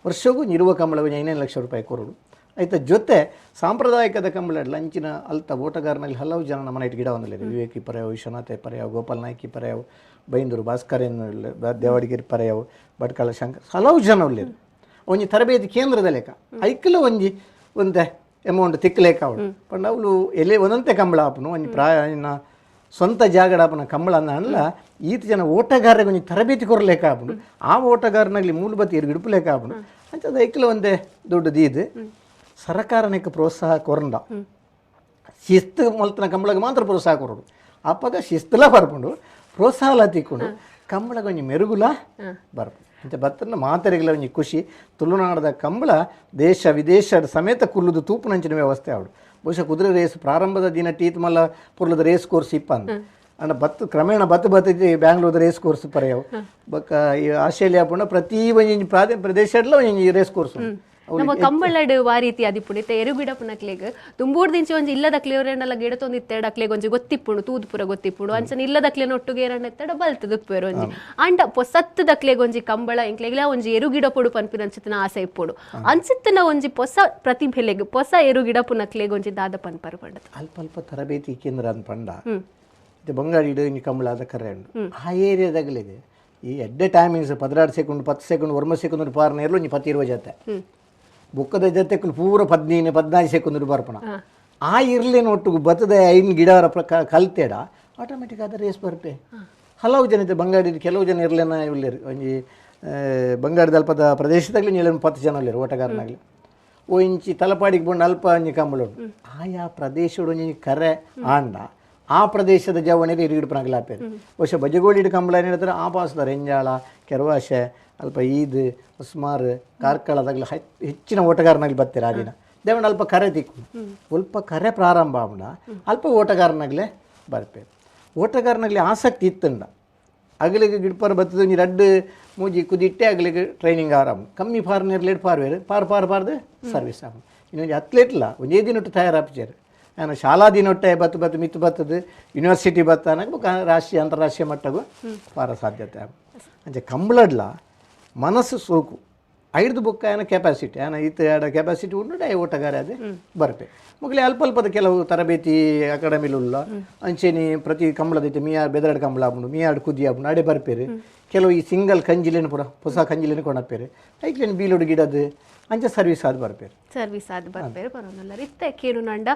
S3: ವರ್ಷಗೂ ಇರುವ ಕಂಬಳ 5 ಲಕ್ಷ ರೂಪಾಯಿ ಕೊರಡು ಆಯ್ತಾ ಜೊತೆ ಸಾಂಪ್ರದಾಯಿಕದ ಕಂಬಳ ಲಂಚಿನ ಅಲ್ತ ಓಟಗಾರನಲ್ಲಿ ಹಲವು ಜನ ನಮ್ಮ ನೈಟ್ ಗಿಡ ಹೊಂದಲಿದೆ ವಿವೇಕಿ ಪರ್ಯಾವ್, ವಿಶ್ವನಾಥ ಪರ್ಯಾವ್, ಗೋಪಾಲ್ ನಾಯ್ಕಿ ಪರ್ಯಾವ್, ಬೈಂದೂರು ಭಾಸ್ಕರ್ ದೇವಡಿಗೆರಿ ಪರ್ಯಾವ್, ಭಟ್ಕಳ ಶಂಕರ್ ಹಲವು ಜನ ಉಳ್ಳೇರು ಒಂಜಿ ತರಬೇತಿ ಕೇಂದ್ರದ ಲೆಕ್ಕ ಐಕಲ ಒಂಜಿ ಒಂತೆ ಅಮೌಂಟ್ ತಿಕ್ಕಲೇಕ ಅವಳು ಪಂಡ ಅವಳು ಎಲೆ ಒಂದಂತೆ ಕಂಬಳ ಆಪನು ಒಂಜಿ ಪ್ರಾಯ ಸ್ವಂತ ಜಾಗಡಾಪನ ಕಂಬಳ ಅಲ್ಲ ಈತ ಜನ ಓಟಗಾರರಿಗೆ ಒಂಜಿ ತರಬೇತಿ ಕೊರಲೇಕ ಆಪುಂಡು ಆ ಓಟಗಾರನಾಗಲಿ ಮೂಲಬತ್ತಿ ಗಿಡುಪುಲೇಕ ಆಪುಂಡು ಅಂಚದ ಐಕಲ ಒಂದೇ ದೊಡ್ಡ ದೀದು ಸರ್ಕಾರನಕ್ಕೆ ಪ್ರೋತ್ಸಾಹ ಕೊರಂಡ ಶಿಸ್ತು ಮಲ್ತನ ಕಂಬಳಗೆ ಮಾತ್ರ ಪ್ರೋತ್ಸಾಹ ಕೊರಡು ಅಪ್ಪಗ ಶಿಸ್ತುಲ ಬರ್ಪುಂಡು ಪ್ರೋತ್ಸಾಹಲ ತಿಕ್ಕೊಂಡು ಕಂಬಳಗೆ ಒಂಜಿ ಮೆರುಗುಲ ಬರ್ಪುಂಡು ಅಂಚ ಬತ್ತನ ಮಾತರಿಗಳ ಒಂಜಿ ಖುಷಿ ತುಳುನಾಡದ ಕಂಬಳ ದೇಶ ವಿದೇಶ ಸಮೇತ ಕುಲ್ಲುದು ತೂಪುನಂಚಿನ ವ್ಯವಸ್ಥೆ ಅವಳು ಬಹುಶಃ ಕುದುರೆ ರೇಸ್ ಪ್ರಾರಂಭದ ದಿನ ಟೀತ್ ಮಲ್ಲ ಪುರ್ಲದ ರೇಸ್ ಕೋರ್ಸ್ ಇಪ್ಪಂದು ಅಂಡ ಬತ್ತು ಕ್ರಮೇಣ ಬತ್ತು ಬತ್ತೈತಿ ಬ್ಯಾಂಗ್ಳೂರ್ದ ರೇಸ್ ಕೋರ್ಸ್ ಪರ್ಯಾವ ಬೊಕ್ಕ ಈ ಆಸ್ಟ್ರೇಲಿಯಾ ಪುಂಡ ಪ್ರತಿ ಒಂಜಿ ಪ್ರದೇಶ ಒಂಜಿ ರೇಸ್ ಕೋರ್ಸ್
S2: ನಮ್ಮ ಕಂಬಳಡ್ ವಾ ರೀತಿ ಅದಿಪ್ಪುಂಡು ಇತ್ತೆ ಎರುಗಿಡಪುನಕ್ಲೆಗ್ ದುಂಬೂರ್ದಿಂಚಿ ಒಂಜಿ ಇಲ್ಲದಕ್ಲೆ ಅವರನ್ನೆಲ್ಲ ಗಿಡತೊಂದಿತ್ತೆರಡು ಅಕ್ಲೆಗ್ ಒಂಜಿ ಗೊತ್ತಿಪ್ಪುಂಡು ತೂದು ಪೂರ ಗೊತ್ತಿಪ್ಪುಂಡು ಅಂಚನೆ ಇಲ್ಲದಕ್ಲೆ ಒಟ್ಟುಗೆ ಏರಣ್ಣ ಎತ್ತಡ ಬಲ್ತದುಪ್ಪೇರು ಒಂಜಿ ಅಂಡ ಪೊಸತ್ತದಕ್ಲೆಗ್ ಒಂಜಿ ಕಂಬಳ ಎಂಕ್ಲೆಗ್ಲ ಒಂಜಿ ಎರುಗಿಡಪೊಡು ಪನ್ಪಿನ ಅಂಚಿತ್ತಿನ ಆಸೆ ಇಪ್ಪುಂಡು ಅಂಚಿತ್ತಿನ ಒಂಜಿ ಪೊಸ ಪ್ರತಿಭೆಲೆಗ್ ಪೊಸ ಎರುಗಿಡಪುನಕ್ಲೆಗ್ ಒಂಜಿ ದಾದ ಪನ್ಪರು ಪಂಡದು
S3: ಅಲ್ಪ ಅಲ್ಪ ತರಬೇತಿ ಕೇಂದ್ರ ಅಂತ ಪಂಡ ಇದು ಬಂಗಾಡಿ ಒಂಜಿ ಕಂಬಳ ಆದ ಕರೆ ಉಂಡು ಆ ಏರಿಯಾದಾಗಲಿದೆ ಈ ಎಡ್ಡೆ timings 16 second 10 second 9 second ಪಾರ್ನೇರ್ಲು ಒಂಜಿ 10 ಜೊತೆ ಬುಕ್ಕದ ಜೊತೆ ಪೂರ 15 14 ಸೆಕೆಂಡ್ ಬರ್ಪಣ ಆ ಇರ್ಲೇನು ಒಟ್ಟು ಬತ್ತದ ಐನ್ ಗಿಡವರ ಕಲ್ತೇಡ ಆಟೋಮೆಟಿಕ್ ಆದ ರೇಸ್ ಬರ್ಪೆ ಹಲವು ಜನ ಇದ್ದ ಬಂಗಾಡಿ ಕೆಲವು ಜನ ಇರ್ಲೇನ ಇಲ್ಲೇರು ಒಂಜಿ ಬಂಗಾಡಿದ ಅಲ್ಪದ ಪ್ರದೇಶದಾಗಲಿ ಏಳು 10 ಜನ ಇಲ್ಲೇರು ಓಟಗಾರನಾಗಲಿ ಓ ಇಂಚಿ ತಲಪಾಡಿಗೆ ಬಂದು ಅಲ್ಪ ಒಂಜಿ ಕಂಬಳ ಆಯಾ ಪ್ರದೇಶಡು ಒಂಜಿ ಕರೆ ಆಂಡ ಆ ಪ್ರದೇಶದ ಜವಣಿಗೆ ಇರುಗಿಡ್ಪನಾಗಲ ಆಪೇರು ಬಹುಶಃ ಬಜಗೋಳಿಡು ಕಂಬಳ ಏನು ಹೇಳ್ತಾರೆ ಆ ಪಾಸದ ರೆಂಜಾಳ ಕೆರವಾಶೆ ಅಲ್ಪ ಈದ್ ಉಸ್ಮಾರ್ ಕಾರ್ಕಳದಾಗಲಿ ಹೆಚ್ಚಿನ ಓಟಗಾರನಾಗಲಿ ಬರ್ತೀರ ಆ ದಿನ ದೇವಣ್ಣ ಅಲ್ಪ ಕರೆ ದಿಕ್ಕು ಅಲ್ಪ ಕರೆ ಪ್ರಾರಂಭ ಆವಣ ಅಲ್ಪ ಓಟಗಾರನಾಗಲೇ ಬರ್ಪೇರು ಓಟಗಾರನಾಗಲಿ ಆಸಕ್ತಿ ಇತ್ತಂಡ ಅಗಲಿಗೆ ಗಿಡ್ಪರ್ ಬತ್ತದ ಒಂಜಿ ರಡ್ಡು ಮೂಜಿ ಕುದಿಟ್ಟೆ ಅಗಲಿಗೆ ಟ್ರೈನಿಂಗ್ ಆರಾಮ ಕಮ್ಮಿ ಫಾರ್ನೇರ್ ಲೇಟ್ ಪಾರ್ವೇರು ಪಾರ್ ಪಾರ್ ಪಾರ್ದು ಸರ್ವಿಸ್ ಆಮ ಇನ್ನೊಂದು ಅಥ್ಲೇಟ್ಲ ಒಂದೇ ದಿನೊಟ್ಟು ತಯಾರಾಪಿಚಾರು ನಾನು ಶಾಲಾ ದಿನೊಟ್ಟೆ ಬತ್ತು ಬತ್ತು ಮಿತ್ತು ಬತ್ತದು ಯೂನಿವರ್ಸಿಟಿ ಬತ್ತ ಅನ್ನಕ್ಕೆ ರಾಷ್ಟ್ರೀಯ ಅಂತಾರಾಷ್ಟ್ರೀಯ ಮಟ್ಟಗೂ ಪಾರ ಸಾಧ್ಯತೆ ಆಗ ಅಂಚೆ ಕಂಬಳಡ್ಲ ಮನಸ್ಸು ಸೋಕು ಐದು ಬೊಕ್ಕ ಏನ ಕೆಪಾಸಿಟಿ ಏನ ಈತ ಎಡ ಕೆಪಾಸಿಟಿ ಉಂಡು ಡೈ ಓಟಗಾರ ಅದೇ ಬರ್ಪೆ ಮೊಗಲೇ ಅಲ್ಪ ಅಲ್ಪದ ಕೆಲವು ತರಬೇತಿ ಅಕಾಡೆಮಿಲು ಉಲ್ಲ ಅಂಚೆನಿ ಪ್ರತಿ ಕಂಬಳದೈತೆ ಮಿಯಾರ್ ಬೆದರಡ್ ಕಂಬಳ ಆಪುಂಡು ಮಿಯಾರ್ಡ್ ಕುದಿ ಆಪುಂಡು ಅಡೆ ಬರ್ಪೇರು. ಕೆಲವು ಈ ಸಿಂಗಲ್ ಕಂಜಿಲೇನು ಪೂರ ಹೊಸ ಕಂಜಿಲೇನು ಕೊಣಪೇರು ಐಕ್ಲೇನು ಬೀಲೋಡು ಗಿಡದು ಅಂಚೆ ಸರ್ವಿಸ್ ಆದ್ ಬರ್ಪೇರು.
S2: ಸರ್ವಿಸ್ ಆದ್ ಬರ್ಪೇರು ಬರೋನಲ್ಲ. ಇತ್ತೆ ಕೇಳುನಂಡ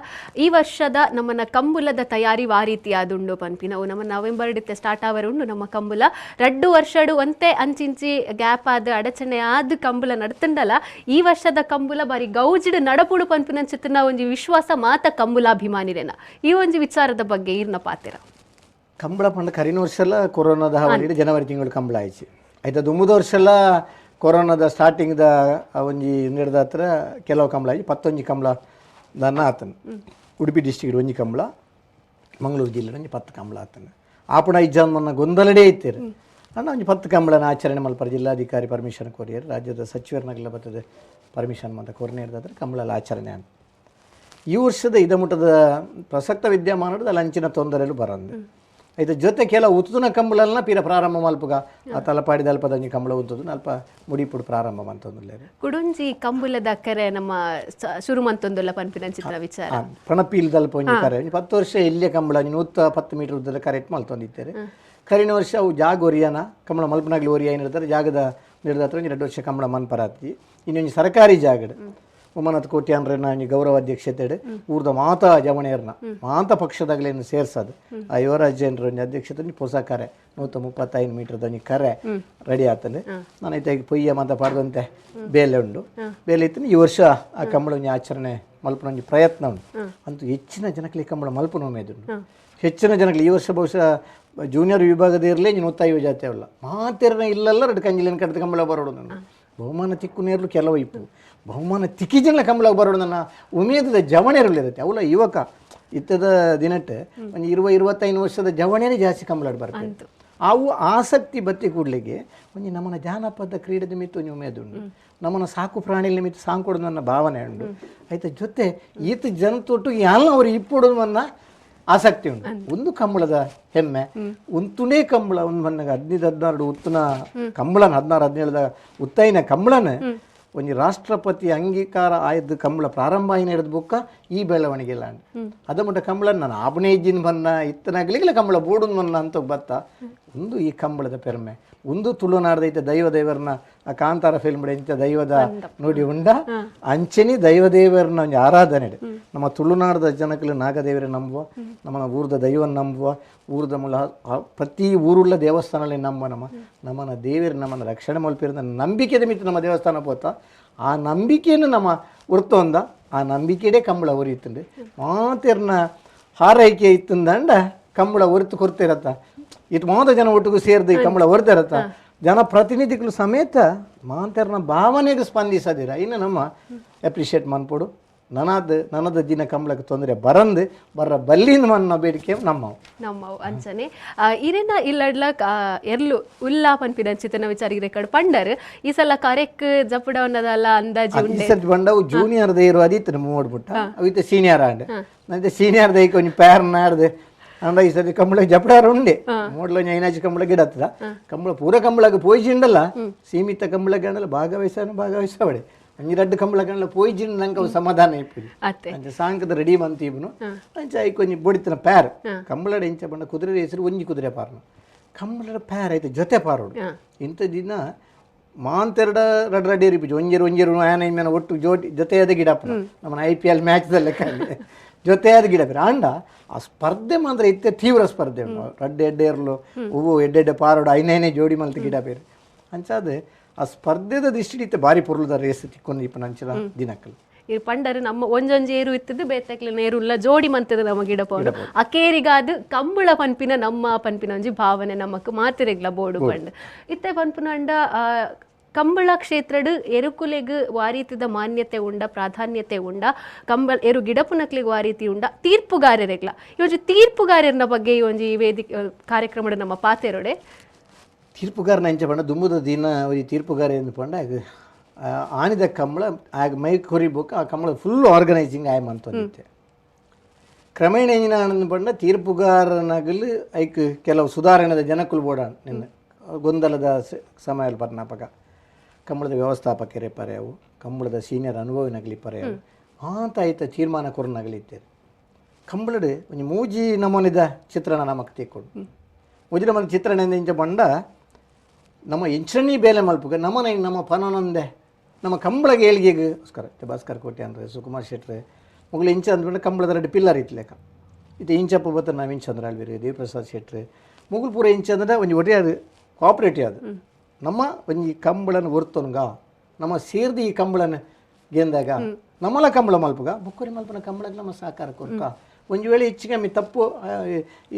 S2: ಈ ವರ್ಷದ ನಮ್ಮನ್ನ ಕಂಬುಲದ ತಯಾರಿ ವಾರೀತಿ ಆದುಂಡು ಪನ್ಪಿನವು ನಮ್ಮ ನವೆಂಬರ್ ಇತ್ತೆ ಸ್ಟಾರ್ಟ್ ಆವರೆ ಉಂಡು ನಮ್ಮ ಕಂಬುಲ. ರಡ್ಡು ವರ್ಷಡು ಒಂತೆ ಅಂಚಿಂಚಿ ಗ್ಯಾಪ್ ಆದ ಅಡಚಣೆ ಆದ್ ಕಂಬುಲ ನಡ್ತುಂಡಲ ಈ ವರ್ಷದ ಕಂಬುಲ ಬಾರಿ ಗೌಜಿಡ್ ನಡಪುಡು ಪನ್ಪಿನಂಚಿತ್ತಿನ ಒಂಜಿ ವಿಶ್ವಾಸ ಮಾತ ಕಂಬುಲಾಭಿಮಾನಿರೇನ. ಈ ಒಂಜಿ ವಿಚಾರದ ಬಗ್ಗೆ ಈರ್ನ ಪಾತೆರ.
S3: ಕಂಬಳ ಪಂಡ ಕರಿನ ವರ್ಷ ಎಲ್ಲ ಕೊರೋನಾದ ಹಾವಳಿಡ್ ಜನವರಿ ತಿಂಗಳು ಕಂಬಳ ಆಯ್ತು. ಆಯ್ತು ದುಂಬುದ ವರ್ಷ ಎಲ್ಲ ಕೊರೋನಾದ ಸ್ಟಾರ್ಟಿಂಗ್ದ ಒಂಜಿ ನಡೆದ ಹತ್ರ ಕೆಲವು ಕಂಬಳ ಆಯ್ತು. 11 ಕಂಬಳ ದನ್ನ ಆತನು. ಉಡುಪಿ ಡಿಸ್ಟ್ರಿಕ್ಟ್ ಒಂಜಿ ಕಂಬಳ, ಮಂಗಳೂರು ಜಿಲ್ಲೆ ಒಂಜಿ 10 ಕಂಬಳ ಆತನು. ಆಪುಣ ಇಜ್ಜನ್ ಮನ್ನ ಗೊಂದಲಡೇ ಇತ್ತೀರು ಅಣ್ಣ ಒಂಜಿ 10 ಕಂಬಳನ ಆಚರಣೆ ಮಲ್ಪರ ಜಿಲ್ಲಾಧಿಕಾರಿ ಪರ್ಮಿಷನ್ ಕೊರಿಯರ್ ರಾಜ್ಯದ ಸಚಿವರನ್ನಾಗೆಲ್ಲ ಬರ್ತದೆ ಪರ್ಮಿಷನ್ ಅಂತ ಕೊರನೆ ಹಿಡ್ದಾದ್ರೆ ಕಂಬಳಲ್ಲಿ ಆಚರಣೆ ಅಂತ. ಈ ವರ್ಷದ ಇದಮುಟ್ಟದ ಪ್ರಸಕ್ತ ವಿದ್ಯಮಾನದ ಲಂಚಿನ ತೊಂದರೆಲು ಬರಂದು ಐತ ಜೊತೆ ಕೆಲವು ಉತ್ತುನ ಕಂಬಳನ್ನ ಪೀರ ಪ್ರಾರಂಭ ಮಲ್ಪುಗ ಆ ತಲಪಾಡಿದ ಅಲ್ಪದ ಒಂಜಿ ಕಂಬಳ ಉತ್ತುದು ಅಲ್ಪ ಮುಡಿಪುಡು ಪ್ರಾರಂಭ ಮಂತೊಂದುಲ್ಲೇರು.
S2: ಕುಡುಂಜಿ ಕಂಬುಲದ ಕರೆ ನಮ್ಮ ಶುರು ಮಂತೊಂದುಲ್ಲ ಪನ್ಪಿನಂಚಿತ್ತಿನ ವಿಚಾರ.
S3: ಪ್ರಣಪೀಲ್ ದಲ್ಪ ಒಂಜಿ ಕರೆ ಒಂಜಿ 10 ವರ್ಷ ಇಲ್ಲೇ ಕಂಬಳ ಒಂಜಿ 110 ಮೀಟರ್ ಉದ್ದದ ಕರೆಕ್ಟ್ ಮಲ್ತೊಂದಿದ್ದಾರೆ. ಕರಿನ ವರ್ಷ ಅವು ಜಾಗ ಒರಿಯನ ಕಂಬಳ ಮಲ್ಪನಾಗ್ಲಿ ಒರಿಯ ಏನಿರ್ತಾರೆ ಜಾಗದ ನಿರ್ಧಾರ ಒಂಜಿ 2 ವರ್ಷ ಕಂಬಳ ಮನ್ಪರಾತಿ. ಇನ್ನೊಂಜಿ ಸರ್ಕಾರಿ ಜಾಗಡ್ ಉಮಾನಾಥ್ ಕೋಟ್ಯಾನ್ರನ್ನ ಒಂಜಿ ಗೌರವ ಅಧ್ಯಕ್ಷತೆ ಊರ್ದ ಮಾತಾ ಜವಣೆಯರ್ನ ಮಾತಾ ಪಕ್ಷದಾಗಲೇನು ಸೇರ್ಸದು ಆ ಯುವರಾಜೇಂದ್ರ ಒಂಜಿ ಅಧ್ಯಕ್ಷತೆ ಒಂಜಿ ಹೊಸ ಕರೆ 135 ಮೀಟರ್ದ ಒಂಜಿ ಕರೆ ರೆಡಿ ಆತಂದೆ. ನಾನು ಐತೆ ಪೊಯ್ಯ ಮಾತ ಪಾಡ್ದಂತೆ ಬೇಲೆ ಉಂಡು ಬೇಲೆ ಇತ್ತು. ಈ ವರ್ಷ ಆ ಕಂಬಳ ಒಂಜಿ ಆಚರಣೆ ಮಲ್ಪನ ಒಂಜಿ ಪ್ರಯತ್ನ ಉಂಡು. ಅಂತೂ ಹೆಚ್ಚಿನ ಜನಕ್ಕೆ ಕಂಬಳ ಮಲ್ಪನ ಉಮೇದುಂಡು. ಹೆಚ್ಚಿನ ಜನಕ್ಕೆ ಈ ವರ್ಷ ಬಹುಶಃ ಜೂನಿಯರ್ ವಿಭಾಗದ ಇರಲಿ 150 ಜಾತಿ ಅವಲ್ಲ ಮಾತೆರ್ನ ಇಲ್ಲಲ್ಲ ಎರಡು ಕಂಜಿಲಿನ ಕಡ್ದು ಕಂಬಳ ಬರೋಡು. ನಾನು ಬಹುಮಾನ ತಿಕ್ಕು ನೇರ್ಲು ಕೆಲವು ಇಪ್ಪು ಬಹುಮಾನ ತಿಕ್ಕಿ ಜನ ಕಂಬಳ ಬರೋಡು ನನ್ನ ಉಮೇದದ ಜವಣೆರಲ್ಲಿರುತ್ತೆ ಅವಲ ಯುವಕ ಇತ್ತದ ದಿನಟ್ಟೆ ಒಂದು 20-25 ವರ್ಷದ ಜವಣೆನೇ ಜಾಸ್ತಿ ಕಂಬಳ ಬರ್ತಾರೆ. ಅವು ಆಸಕ್ತಿ ಬತ್ತಿ ಕೂಡ್ಲಿಕ್ಕೆ ಒಂಜಿ ನಮ್ಮನ ಜಾನಪದ ಕ್ರೀಡೆ ನಿಮಿತ್ತ ಒಂಜಿ ಉಮೇದುಂಡು, ನಮ್ಮನ ಸಾಕು ಪ್ರಾಣಿ ನಿಮಿತ್ತ ಸಾಂಕೊಡೋದು ನನ್ನ ಭಾವನೆ ಉಂಡು. ಆಯ್ತ ಜೊತೆ ಈತ ಜನ ತೊಟ್ಟು ಎಲ್ಲ ಅವರು ಇಪ್ಪೊಡೋದು ನನ್ನ ಆಸಕ್ತಿ ಉಂಟು. ಒಂದು ಕಂಬಳದ ಹೆಮ್ಮೆ ಉಂತುನೇ ಕಂಬಳ ಒಂದು ಮನ್ನಗ 15-16 ಉತ್ತನ ಕಂಬಳನ 16-17 ಉತ್ತೈನ ಕಂಬಳನ ಒಂಜಿ ರಾಷ್ಟ್ರಪತಿ ಅಂಗೀಕಾರ ಆಯ್ದು ಕಂಬಳ ಪ್ರಾರಂಭ ಆಯ್ನ ಹಿಡಿದ ಬುಕ್ಕ ಈ ಬೆಳವಣಿಗೆ ಇಲ್ಲ. ಅದ ಮಟ್ಟ ಕಂಬಳ ನಾನು ಆಬನೇ ಇಜ್ಜಿನ ಬನ್ನ ಇತ್ತನಾಗ್ಲಿಲ್ಲ ಕಂಬಳ ಬೋಡುನ್ ಮನ್ನ ಅಂತ ಬತ್ತ. ಒಂದು ಈ ಕಂಬಳದ ಪೆರ್ಮೆ ಒಂದು ತುಳುನಾಡ್ದೈತೆ ದೈವ ದೇವರನ್ನ ಆ ಕಾಂತಾರ ಫಿಲ್ಮ್ ಇಂಥ ದೈವದ ನುಡಿ ಉಂಡ ಅಂಚೆನಿ ದೈವ ದೇವರನ್ನ ಒಂಜಿ ಆರಾಧನೆ. ನಮ್ಮ ತುಳುನಾಡದ ಜನಕ್ಕಲು ನಾಗದೇವರ ನಂಬುವ, ನಮ್ಮ ಊರ್ದ ದೈವನ ನಂಬುವ, ಊರ್ದ ಮೂಲ ಪ್ರತಿ ಊರುಳ್ಳ ದೇವಸ್ಥಾನದಲ್ಲಿ ನಂಬ ನಮ್ಮ ನಮ್ಮನ ದೇವರು ನಮ್ಮನ್ನು ರಕ್ಷಣೆ ಮಲ್ಪಿರೋದ ನಂಬಿಕೆದ ಮಿತ್ತು ನಮ್ಮ ದೇವಸ್ಥಾನ ಪೋತ ಆ ನಂಬಿಕೆಯನ್ನು ನಮ್ಮ ಉರ್ತೊಂದ ಆ ನಂಬಿಕೆಡೆ ಕಂಬಳ ಒರಿಯುತ್ತಂಡೆ ಮಾತೆರ್ನ ಹಾರೈಕೆ ಇತ್ತಂದಂಡ ಕಂಬಳ ಒರಿತು ಕೊರ್ತಿರತ್ತ ಇದು ಮಾತ ಜನ ಒಟ್ಟಿಗೂ ಸೇರಿದ ಈ ಕಂಬಳ ಹೊರ್ತಿರತ್ತ ಜನಪ್ರತಿನಿಧಿಗಳು ಸಮೇತ ಮಾತೆರ್ನ ಭಾವನೆಗೆ ಸ್ಪಂದಿಸದಿರ ಇನ್ನು ನಮ್ಮ ಅಪ್ರಿಷಿಯೇಟ್ ಮನ್ಪೊಡು. ನನದ ದಿನ ಕಂಬಳಕ್ಕೆ ತೊಂದರೆ ಬರಂದು ಬರ್ರ ಬಲ್ಲಿನ ಮನ್ನ ಬೇಡಿಕೆ ನಮ್ಮವು
S2: ನಮ್ಮವು ಅಂಚನೆ ಇರೇನ ಇಲ್ಲಡ್ಲ ಎರ್ಲು ಉಲ್ಲಾ ಪನ್ಪಿನ ಚಿತನ ವಿಚಾರ ಇರೆ ಕಡೆ ಪಂಡರ್ ಈ ಸಲ ಕರೆಕ್ ಜಪುಡವನ್ನದಲ್ಲ ಅಂದಾಜಿ
S3: ಈ ಸರ್ತಿ ಬಂಡವು ಜೂನಿಯರ್ ದೇರು ಅದಿತ್ತು ಮೂಡ್ಬಿಟ್ಟ ಅವಿತ ಸೀನಿಯರ್ ಆಂಡ್ ನಂತೆ ಸೀನಿಯರ್ ದೈಕ್ ಒಂಜಿ ಪ್ಯಾರ್ ನಾಡ್ದು ಅಂಡ ಈ ಸರ್ತಿ ಕಂಬಳ ಜಪಡಾರ ಉಂಡೆ ಮೂಡ್ಲ ಒಂಜಿ ಐನಾಜಿ ಕಂಬಳ ಗಿಡ ಹತ್ತದ ಕಂಬಳ ಪೂರ ಕಂಬಳಗೆ ಪೋಯ್ಜಿಂಡಲ್ಲ ಸೀಮಿತ ಕಂಬಳ ಗಂಡಲ್ಲ ಭಾಗವಹಿಸಾನು ಭಾಗವಹಿಸವಡೆ ಅಂಜಿ ರಡ್ಡು ಕಂಬಳ ಗಂಡಲ ಪೋಯ್ಜಿಂಡ್ ನಂಗೆ ಅವು ಸಮಾಧಾನ ಇಪ್ಪುಜಿ
S2: ಅತ್ತೆ
S3: ಅಂಚ ಸಾಂಕದ ರೆಡಿ ಮಂತಿ ಇಬ್ನು ಅಂಚ ಐಕ್ ಒಂಜಿ ಬೊಡಿತನ ಪ್ಯಾರ್ ಕಂಬಳಡ ಇಂಚ ಬಂಡ ಕುದುರೆ ಹೆಸರು ಒಂಜಿ ಕುದುರೆ ಪಾರ್ನು ಕಂಬಳಡ ಪ್ಯಾರ್ ಐತೆ ಜೊತೆ ಪಾರೋಡು. ಇಂಥ ದಿನ ಮಾಂತೆರಡ ರಡ್ ರಡ್ಡಿ ಇರಿಪುಜಿ ಒಂಜೆರು ಒಂಜೆರು ಆನೆ ಇಮ್ಮೆನ ಒಟ್ಟು ಜೋಟಿ ಜೊತೆಯಾದ ಗಿಡಪ್ಪನ ನಮ್ಮನ IPL ಮ್ಯಾಚ್ದಲ್ಲೇ ಜೊತೆಯಾದ ಗಿಡ ಬೇರೆ ಅಂಡ ಆ ಸ್ಪರ್ಧೆ ಮಾತ್ರ ಇತ್ತೆ ತೀವ್ರ ಸ್ಪರ್ಧೆ ಉಂಟು. ರಡ್ಡೆ ಎಡ್ಡೆ ಇರಲು ಹೂವು ಎಡ್ಡೆಡ್ಡೆ ಪಾರೋಡು ಐನೈನೇ ಜೋಡಿ ಮಲ್ತ ಗಿಡ ಬೇರೆ ಅಂಚಾದ ಆ ಸ್ಪರ್ಧೆದ ದೃಷ್ಟಿ ಇತ್ತೆ ಬಾರಿ ಪೊರ್ಲುದ ರೇಸ್ ತಿಕ್ಕೊಂದು ಇಪ್ಪನ ಅಂಚಿನ ದಿನಕ್ಕಲು.
S2: ಈ ಪಂಡರು ನಮ್ಮ ಒಂಜೊಂಜಿ ಏರು ಇತ್ತದು ಬೇತಕ್ಲೆ ನೇರುಲ್ಲ ಜೋಡಿ ಮಂತದ ನಮ್ಮ ಗಿಡ ಪೋಡು ಅಕೇರಿಗಾದ ಕಂಬಳ ಪನ್ಪಿನ ನಮ್ಮ ಪನ್ಪಿನ ಒಂಜಿ ಭಾವನೆ ನಮಕ್ ಮಾತಿರೆಗ್ಲ ಬೋಡು ಪಂಡ್ ಇತ್ತೆ ಪನ್ಪಿನ ಅಂಡ ಕಂಬಳ ಕ್ಷೇತ್ರಡ್ ಎರುಕುಲೆಗ್ ವಾರೀತಿದ ಮಾನ್ಯತೆ ಉಂಡ ಪ್ರಾಧಾನ್ಯತೆ ಉಂಡ ಕಂಬಳ ಎರು ಗಿಡಪುನಕ್ಲೆಗ್ ವಾರೀತಿ ಉಂಡ ತೀರ್ಪುಗಾರರೆಗ್ಲ ಈ ಒಂಜಿ ತೀರ್ಪುಗಾರರ ಬಗ್ಗೆ ಈ ಒಂಜಿ ವೇದಿಕೆ ಕಾರ್ಯಕ್ರಮದ ನಮ್ಮ ಪಾತೆರೊಡೆ.
S3: ತೀರ್ಪುಗಾರನ ಎಂಚ ಪಂಡ ದುಂಬುದ ದಿನ ಈ ತೀರ್ಪುಗಾರ ಎಂದು ಪಂಡ ಆನಿದ ಕಂಬಳ ಆಗ ಮೈ ಕೊರಿಬೋಕ ಆ ಕಂಬಳ ಫುಲ್ ಆರ್ಗನೈಸಿಂಗ್ ಆಯ ಮಂತೊಂದಿತ್ತೆ. ಕ್ರಮೇಣ ಎಂಜಿನ ಆನಂದ ಪಂಡ ತೀರ್ಪುಗಾರನಾಗಲು ಐಕ್ ಕೆಲವು ಸುಧಾರಣೆದ ಜನಕ್ಕುಲು ಬೋಡ ನಿನ್ನ ಗೊಂದಲದ ಸಮಯ ಪರ್ನಾಪಕ ಕಂಬಳದ ವ್ಯವಸ್ಥಾಪಕರೇ ಪರ್ಯಾವು, ಕಂಬಳದ ಸೀನಿಯರ್ ಅನುಭವಿನಗಲಿ ಪರ್ಯಾವು, ಆತ ಆಯ್ತ ತೀರ್ಮಾನ ಕೊರನಗಲಿತ್ತೇರು. ಕಂಬಳಡು ಒಂಜಿ ಮೂಜಿ ನಮೂನಿದ ಚಿತ್ರಣ ನಮಕ್ ತೀಕ್ಕೊಡು. ಮೂಜಿ ನಮೂನೆ ಚಿತ್ರಣ ಇಂಚ ಬಂಡ ನಮ್ಮ ಎಂಚರಣಿ ಬೇಲೆ ಮಲ್ಪುಗ ನಮ್ಮನ ನಮ್ಮ ಪನನೊಂದೆ ನಮ್ಮ ಕಂಬಳಗೆ ಏಳಿಗೆಗೆ ಭಾಸ್ಕರ ಭಾಸ್ಕರ್ ಕೋಟೆ ಅಂದರೆ ಸುಕುಮಾರ್ ಶೆಟ್ರೆ ಮುಗುಲು ಇಂಚ ಅಂದ್ಬಿಟ್ಟು ಕಂಬಳದ 2 ಪಿಲ್ಲರ್ ಇತ್ತು ಲೆಕ್ಕ. ಇದು ಇಂಚಪ್ಪ ಬತ್ತ ನವೀನ್ ಚಂದ್ರ ಆಳ್ವಿರು, ದೇವಪ್ರಸಾದ್ ಶೆಟ್ರೆ ಮುಗುಲು ಪೂರ ಇಂಚ ಅಂದ್ರೆ ಒಂಜಿ ಒಟ್ಟೆ ಅದು ಕೋಆಪ್ರೇಟಿವ್ ಅದು ನಮ್ಮ ಒಂಜಿ ಕಂಬಳನ ಒರ್ತೊನ್ಗ ನಮ್ಮ ಸೇರ್ದು ಈ ಕಂಬಳನ ಗೆಂದಾಗ ನಮ್ಮಲ ಕಂಬಳ ಮಲ್ಪುಗ ಬುಕ್ಕರಿ ಮಲ್ಪನ ಕಂಬಳಕ್ಕೆ ನಮ್ಮ ಸಹಕಾರ ಕೊರ್ಕ. ಒಂಜಿ ವೇಳೆ ಹೆಚ್ಚು ಕಮ್ಮಿ ತಪ್ಪು